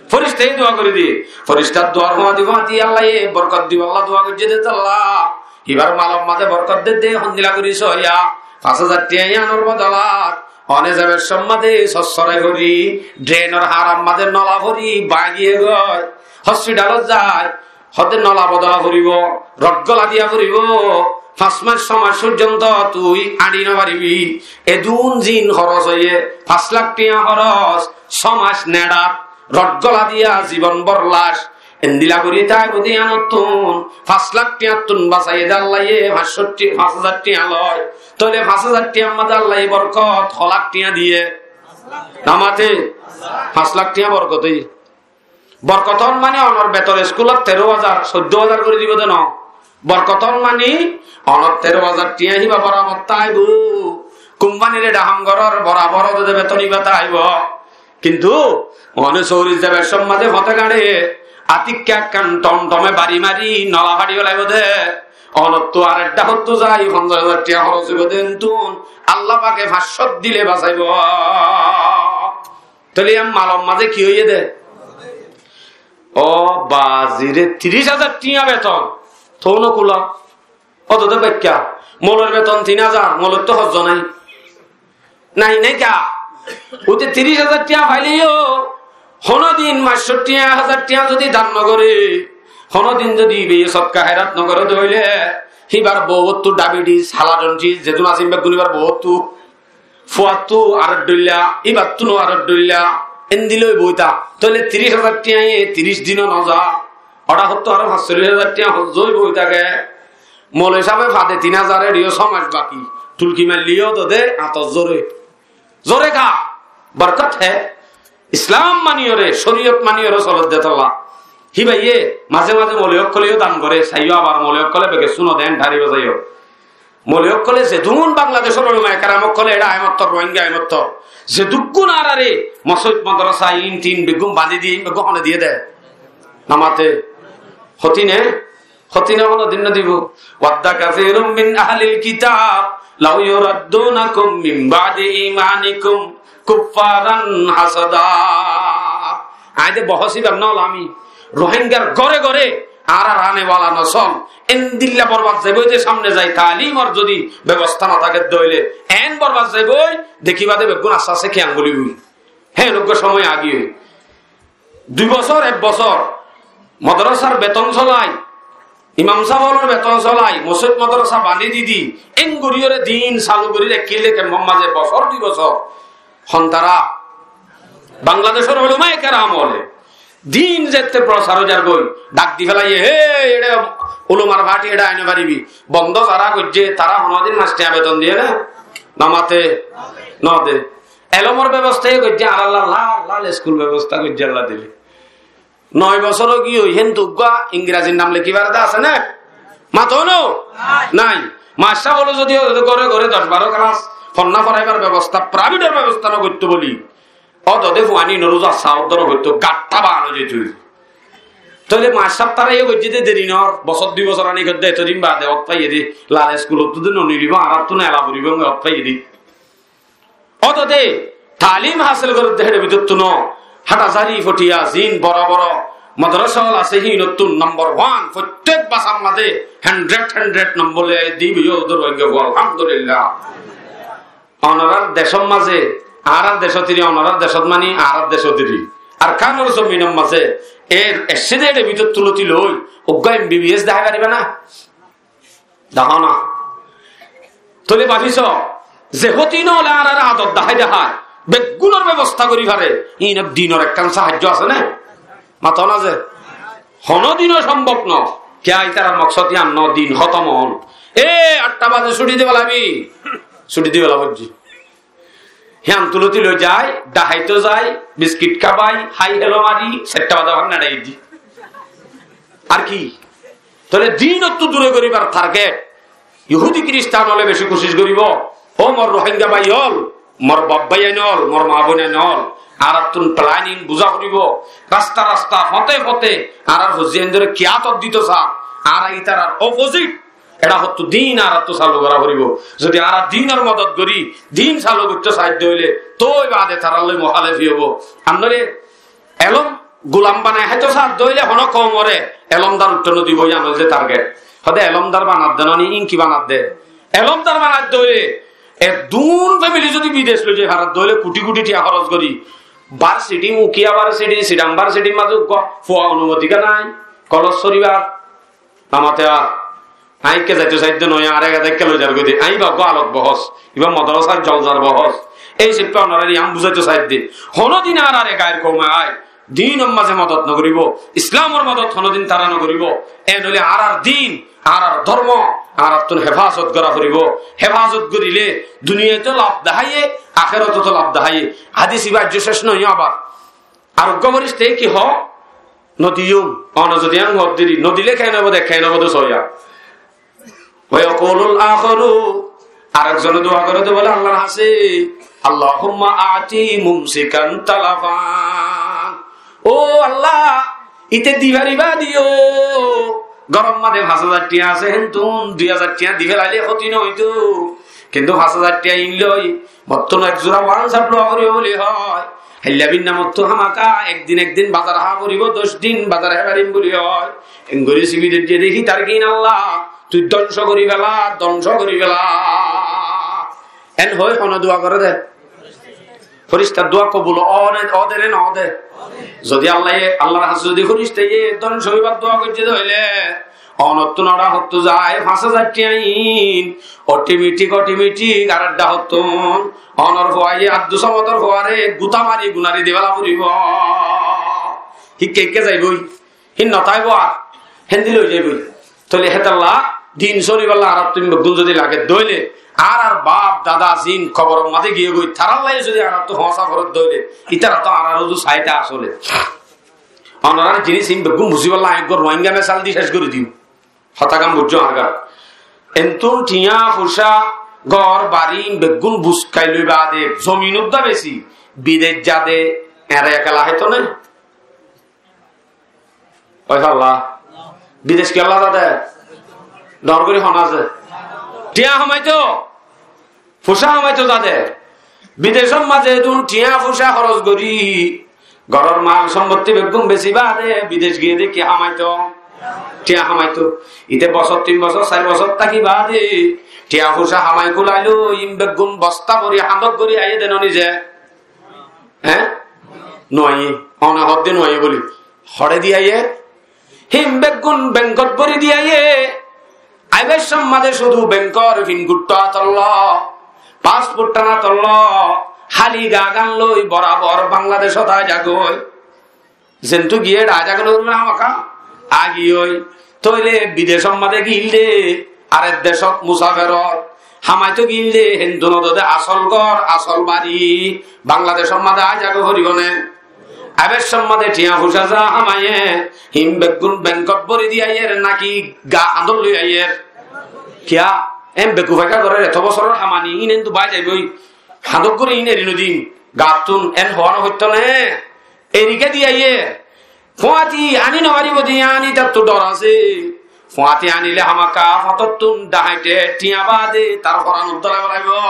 Foristaye duwa gorí diye. Foristar duwar fúañti fúañti Allaye borkot dibolla duwa goijjé de tolla. Ibár malor mazé borkot de de hondilla gorí soóya. Fañs házar thiañ yíanor bodolat one zebet somma de sossorai gorí, drenor haram mazé nola fori báñgi giyé goi. Hospitalot zai, hoó de nola bodola foribo, rod gola diya foribo, fañs mac, só mac foijjonto tui añçi no faribi. Edún zin horos óiye, fañs lak thiañ horos, só mac neçat, rod gola diya zibon bor lac, Endilla gorí táibo de yíanottún fañs lak tiañttún basaiyé de Allaye fañs cót ti-, fañs házar tiañ loi. Tóile fañs házar tiañr mazé Allaye borkot ho lak tiañ diyé? Namate fañs lak tiañ borkot óiye. Borkot ól mani onor beton eskulot teró házar, soiddó házar gorí dibo de no. Borkot ól mani onor teró házar tiañ híba borabor táibo. Kumpanir eçe ham gorór borabor ódede beton híba táibo. Kintu one sóorir zaibar somot mazé fote gañçe atikka ekkán tomtome bari mari nola fari félaibo de. Onottú areddá hottú zai fonzaic házar tiañ hóros óibo de entún Allah pake fañs cót dile basaibo. Tóile yían malor mazé ki óiye de? Ó bazire, tiríc házar tiañ beton. Tóu no kula. Ódode beikká. Molor beton tin házar, molor tó hozzo nái. Nái, nái kiyá? Óite tiríc házar tiañ faile yó, honodin fañs cót tiañ, házar tiañ zodi dan no goré, honodin zodi íbaye sodka hérat no goré de óile, híbar bouwottú diabetes, haladontis, zedún asé beggún íbar bouwottú. Fuattú arar dhoilla, íbattú no arar dhoilla, endilla ói boi tá. Tóile tiríc házar tiañe tiríc dino no za. Óra hottú aró fañsollic házar tiañ hozzó ói boi táke. Moloi sábe fade tin házar, eçiyó só mac baki. Tulki mailleyó dode añtot zore. Zore ka? Borkot he. Islam maniyóre, córiyot maniyóre solodde tolla. Híbaye mazé mazé moloi ókkoleyó dan goré, saiyó abar moloi ókkole begessú no de, entari bazaiyó. Moloi ókkole zedún Bangladecór ulamaye keram ókkole, eçé aimottor, Rohingya aimottor, zedukkún añárare mosóit, modorosa, in tin beggún bañdí diyé, beggún hone diyé de? Namate. Hotine, hotine honodin no dibo. ود كثير من أهل الكتاب لو يردونكم من بعد إيمانكم كفارا حسدا. Añí de bohós íbar no ólam, Rohingyar góre góre añárar ane wala nosol endilla borbad zaibói de, samne zai talimor zodi bebosta no táke de óile, en borbad zaibói, dekíba de beggún asté asté ki anguli boi. Hé, enuggúa somoi agiyói. Dui bosór, ek bosór, modorosar beton solai, imam sáb ólor beton solai, mosóit modorosa bañdí di di, en goríyoré din salu gorí raikkíl de kempor mazé bosór dui bosór. Hontara? Bangladecór ulamaye keram ókkole. Din zette prosar ói zargói, dhak di félaiye, "Hé, eçé ulamar fathi, eçé ai no faribi." Bondó zará goijjé, tará honodin fañs tiañ beton diyé né? Namate? No de. Elomor bebosta yó goijjé, añárar lal, lal, lal eskul bebosta goijjé Allah dile. Noi bosór ói giyói, héntu uggúa Ingrazir nam lekí fare de asé né? Mato no? Nai. Mastor ókkole zodi ódode góre góre doc baró kelas fonná foraibar bebosta, praivetor bebosta no goittó bóli, ódode fuain ínor uzu asá uddor goittó, gattá baan ói zaitó. Tóile mastor tará yó goijjé de deri nor, bosór dui bosór ani goijjé de, etodin bade ot faiyé de, lal eskulottú de no nilibó, añárattú no ela foribó, ot faiyé de. Ódode talim hásil gorédde héçe bútottu no, háthazari fotiya zin boro boro modorosa ól asé, híinottun nombor wan, fottek basar mazé hendred hendred nombor loi dibo, yó dóro Rohingya fua, alhamdulillah. Onorar decót mazé, añárar decót eri, onorar decót mani añárar decót eri, Arkanor zominor mazé, er eccé de héçe bútottu loti loi, uggúa M B B S dahái faribá na? Dahó na. Tóile báfiso, ze hóti noóile añárar adot dahái dahái, beggúnor bebosta gorí fare, iín dinor ekkán sahaijjo asé né? Mato na ze? Honó dino sombob no. Kiyá? Ítarar moksod yián no, din hótom on. E, atta baze suthi diba laibi. Suthi diba laibi. Híyan tuloti loi zai, dahaito zai, biskit hábai, hái helo mari, sairta baze abar neçai di. Ar ki? Tóile dinottú dure goríbar target. Yahudi Kiristan óle beci kucíc goríbo. Ó mor Rohingya bái ól, mor baf báiyain ól, mor maa boinain ól, añárattún planning buzá foribó. Rasta rasta, fote fote añárar fozíyaindóre kiyátot dito sa, añára ítarar opposite. Eçé hottú din añárattú salu gorá foribó. Zodi añára dinor modot gorí, din salu goittó saidde óile, tói bade tarár loi muhálef óibo. Añáre elóm gulam banai háito saidde óile, honó koumoré elómdar uiththó no dibo, yián óilde target. Hode elómdar banadde no ni, ín ki banadde? Elómdar banadde óile, eddún femili zodi bidec loi zai faradde óile, kuthi kuthi thiañ hóros gorí, varsity, Ukiya varsity, Sidang varsityr mazé uggúa fua onumoti nái, kolos soribar. Amate a, añí ekká zaito saidde no, añár ek ekká loi zargói de. Añí ibá uggúa alok bohós, ibá modorosar jolsar bohós. Ei sippá onorare yián buzaito saidde. Honódin añárare gair koume ai, Dinor mazé modot no goríbo, Islamor modot honodin tará no goríbo. En óile añárar din, añárar dórmo, añárattún hefazot gorá foribó. Hefazot goríle duniyait laf deháiye, akérotot laf deháiye. Hádis ibá aijjó céc noó abar. Ar uggwá fírista ki hoó? No diyum. One zodi en hoódde, no dile keén óibo de, keén óibo de sóiya. ويقول الآخر, arek zone dua goré de bóle Allar hañsé, اللهم أعط ممسكا تلفا. Ó Allah, ite di faribá diyó. Góror mazé fañs házar tiañ asé, héntun dui házar tiañ di felaile hóti no óito. Kintu fañs házar tiañ in loi, mottún ek zura one shot loi foribo buli hoó. Héilla bínna mottún hámaka ek din ek din bazar há foribo, doc din bazar há farim buli hoó. Engori sibi dóijje de hítar gín Allah, tui dóngco gorí fela, dóngco gorí fela. En hoói hone dua goré de? Fíristar dua kobul óde, óde né no óde? Zodi Allaye, Allar hañsé zodi fíristaye dóngco óibar dua goijjé de óile, onottún ar hottú zai, fañs házar tiañ in, otometik, otometik, ar edda hottún, onor fuaye, Abdus Somador fuare, guta mari gunari di fela foribo. Híkka híkka zaiboi. Hín no táibo ar, héndilla ói zaiboi. Tóile hétolla din sólibolla añárattú beggún zodi lage dóile, añárar baf dada zin koboror mazé giyé goi, tarálla zodi añárattú hoóñsa foré dóile, ítara tó añárar uzu saita asóle. Onorar jinis in beggún buzíbolla aññí eggúa Ruáingga mesal di céc gorí diyum. Hotágan buijjó añárga. Entún tiañ fucá gór bari in beggún buskai loi bade zomin uddá besi bidec zade ere ekela háito né? Ói falla. Bidec kiyólla zade? Dor gorí hona ze. Tiañ hamaito. Fucá hamaito zade. Bidecór mazé edún tiañ fucá hóros gorí, góror mal sombottí beggún besi bade, bidec giyé de ki hamaito? Tiañ hamaito. Ite bosór, tin bosór, sair bosór táki bade, tiañ fucá hamai kulailoi, in beggún bosta bori, handok gorí aiyé de no nize? Hé? Nuaiyé. One hoódde nuaiyé buli. Hoçé di aiyé? Hín beggún benkot bóri di aiyé. Aibar somade cúdu benkor finguttá átolla, pasfuttan átolla, háli gagan loi borabor Bangladecót aái zagói. Zentú giyé aái zagói, hámaka aigiyói. Tóile bidecót giyé de, arek decót musaferot hamaito giyé de, héntu no de, asól gór, asól bari Bangladecót aái zagói foribó né? Aibar somade tiañ fucá za hamaiyé, hín beggún benkot bóri di aiyér náki ga handok loi aiyér? Kiyá? En bekuf aká gorér, eto bosóror hamani, hín héntu bái zaibói. Handok gorí hín eri no dim. Gattún en hoó no foitto né? Eri kiyá di aiyér? Fúañti aní no faribó de, yián itattú dor asé. Fúañti anile hámaka fátottún dhahañite tiañ bade tar foran uddár ói félaibo.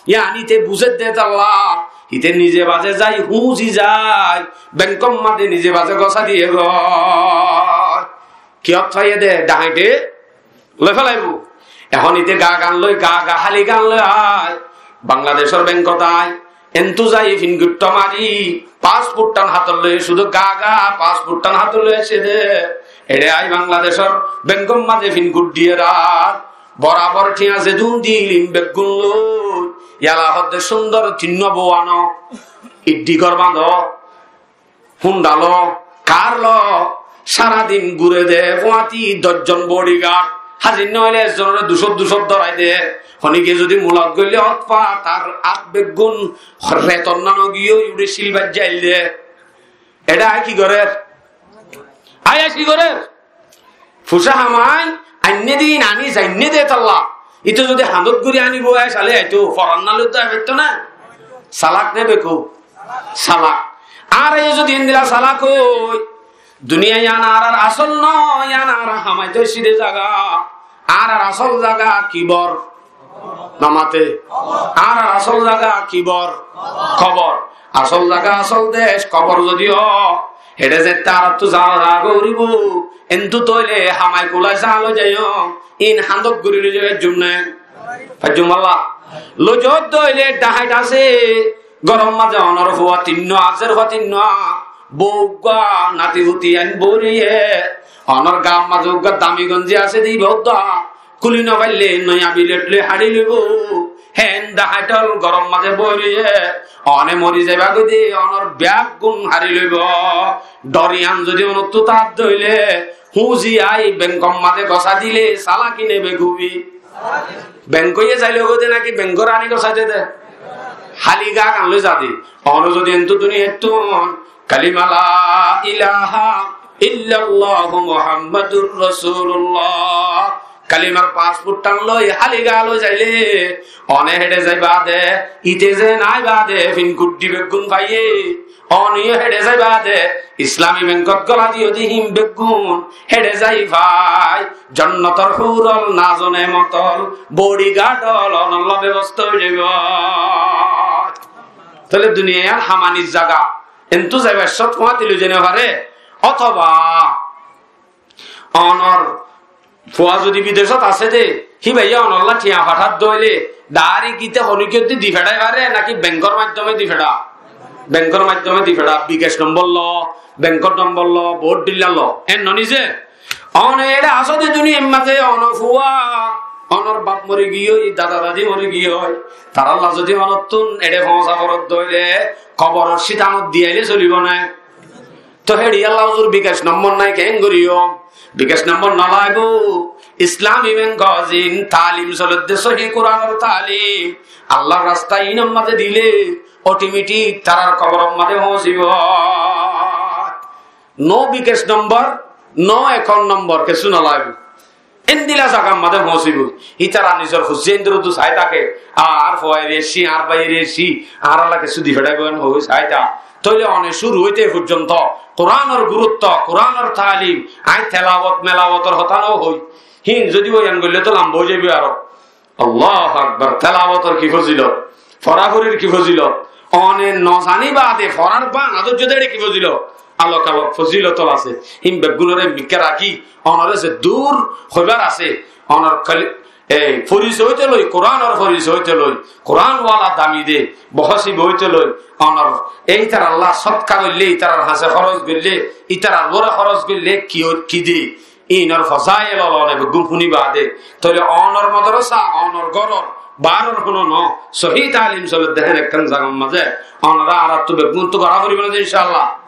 Yián ite buzé de tálla, ite nize baze zai, húñzi zai, benkor mazé nize baze gosá diyé goi. Kiyót faiyé de? Dhahañite loi félaibo. Ehón ite gagan loi, ga ga háli gan loi aái, Bangladecór benkot aái, entú zai finguttá mari, pasfuttan hátot loi, cúdu ga ga pasfuttan hátot loi aiccé de. Eçé aái Bangladecór benkor mazé finguttá diyér ar borabor tiañ zedún dil, in beggún loi, yala hoódde cúndor tinnúa bou ano, iddi gór bañdó, Hunda lo, kar lo, sára din gure de, fúañti doc zon bodigard. Házir no óile ekzonore ducót ducót dórai de. Honikka zodi mulat goille ótfa, tar át beggún retor nano giyói uçé cíl baijjá ail de. Eçé aái ki gorér? Aái aci gorér. Fucá hamai ainné de, in ani zainné de tálla. Ite zodi handót gorí anibó, e sále aitó, foran nalói dói faittó né? Salak né bekuf? Salak. Añára yó zodi endilla salak ói, duniya yián añárar asól no, yián añára hamaitó aiccí de zaga. Añárar asól zaga kibor. Namate. Añárar asól zaga kibor? Kobor. Asól zaga, asól dec kobor zodi ó, eçé zette añárattú za, za goríbo, entú tóile hamai kulai za loi zaiyum, in handót gorí loi zai faijjum né? Faijjum bálla. Loi zoódde óile dhahañit asé, góror mazé onor fua tinnúa, azer fua tinnúa, bou uggúa, nati futi ain bóriye, onor gaar mazé uggúa dami gonzi asé de, ibá uddúa kúli no faille noiya bilet loi haçi loibó. Héen daháñthol góror mazé bói roiyé, one mori zaiba goi de, onor beggún hári loibo. Dór yián zodi onottú táke de óile, húzi ai bengor mazé gosá dile, salaki né begufi? Beng óiye zailo goi de náki bengor aní gosá de de? Háli gá gan loi za de. One zodi entú duniyaittún kalima la ilaha illallahu Muhammadur Rasulullah, kalimar pasport tán loi háli gá loi zaile, one héçe zai baade, ite ze nai baade, fin kuddi beggún faiye, one yó héçe zai baade, Islami benkot gola diyo de hín beggún héçe zai fai, jonnotor húrol, nazo nemotol, bodyguard ol, onolla bebosta ói zaibo. Tóile duniyai yián hamanir zaga. Entú zaibar cót fuáñti loi zai no fare, ótoba onor fua zodi bidecót asé de, híbaye onolla thiañ fathár de óile, dairek ite honikiyót di di feçái fare, náki bengor maiddome di feçá? Bengor maiddome di feçá, bikac nombor lo, bengor nombor lo, bout dhílla lo, en no nize? One eçé asó de duniyair mazé, onor fua, onor baf mori giyói, dada dadi mori giyói, taralla zodi onottún eçé foóñsa forot de óile, koboror cítanot diyaile solibo né? Tóu héçe Alla huzur bikac nombor nái, keén goijjum? Bikac nombor no laibo. Islami bengor mazé taalim soler de, sóhi Kuranor taalim, Allar rasta inor mazé dile, otometik tarar koboror mazé foóñsibo. No bikac nombor, no ekaunt nombor, kessú no laibo. Endilla zagar mazé foóñsibo. Ítara nizor fuzzi endilla sai táke, añár fuaye eri aiccé, añár báiye eri aiccé, añáralla kessú di feçáibo, en hoi sai táke. Tóile one cúru óite foijjonto Kuranor gurutto, Kuranor taalim, añí telawot melawotor hotá no hoi. Hín zodi boyan goille tóu lamba ói zaibo aró. Allahu Akbar, telawotor ki fozilot, foraforir ki fozilot, one no zani baade forar bana dóijjo de, eçe ki fozilot, alok alok fozilot ol asé. Hín beggúnore mikká rakí, onore ze dur hoibar asé, onor kali-, ei, forisoy óite loi, Kuranor forisoy óite loi, Kuran wala dami de, bohósib óite loi, onor ítaralla sódka goille, ítarar hañsé hóros goille, ítarar uore hóros goille ki ó-, ki de, inor fozail ol one beggún fúni baade, tóile onor modorosa, onor góror, baáror hono no, sóhi taalim soler de héen ekkán zagar mazé, onora añárattú beggúnttu gorá foribo né de, incállah?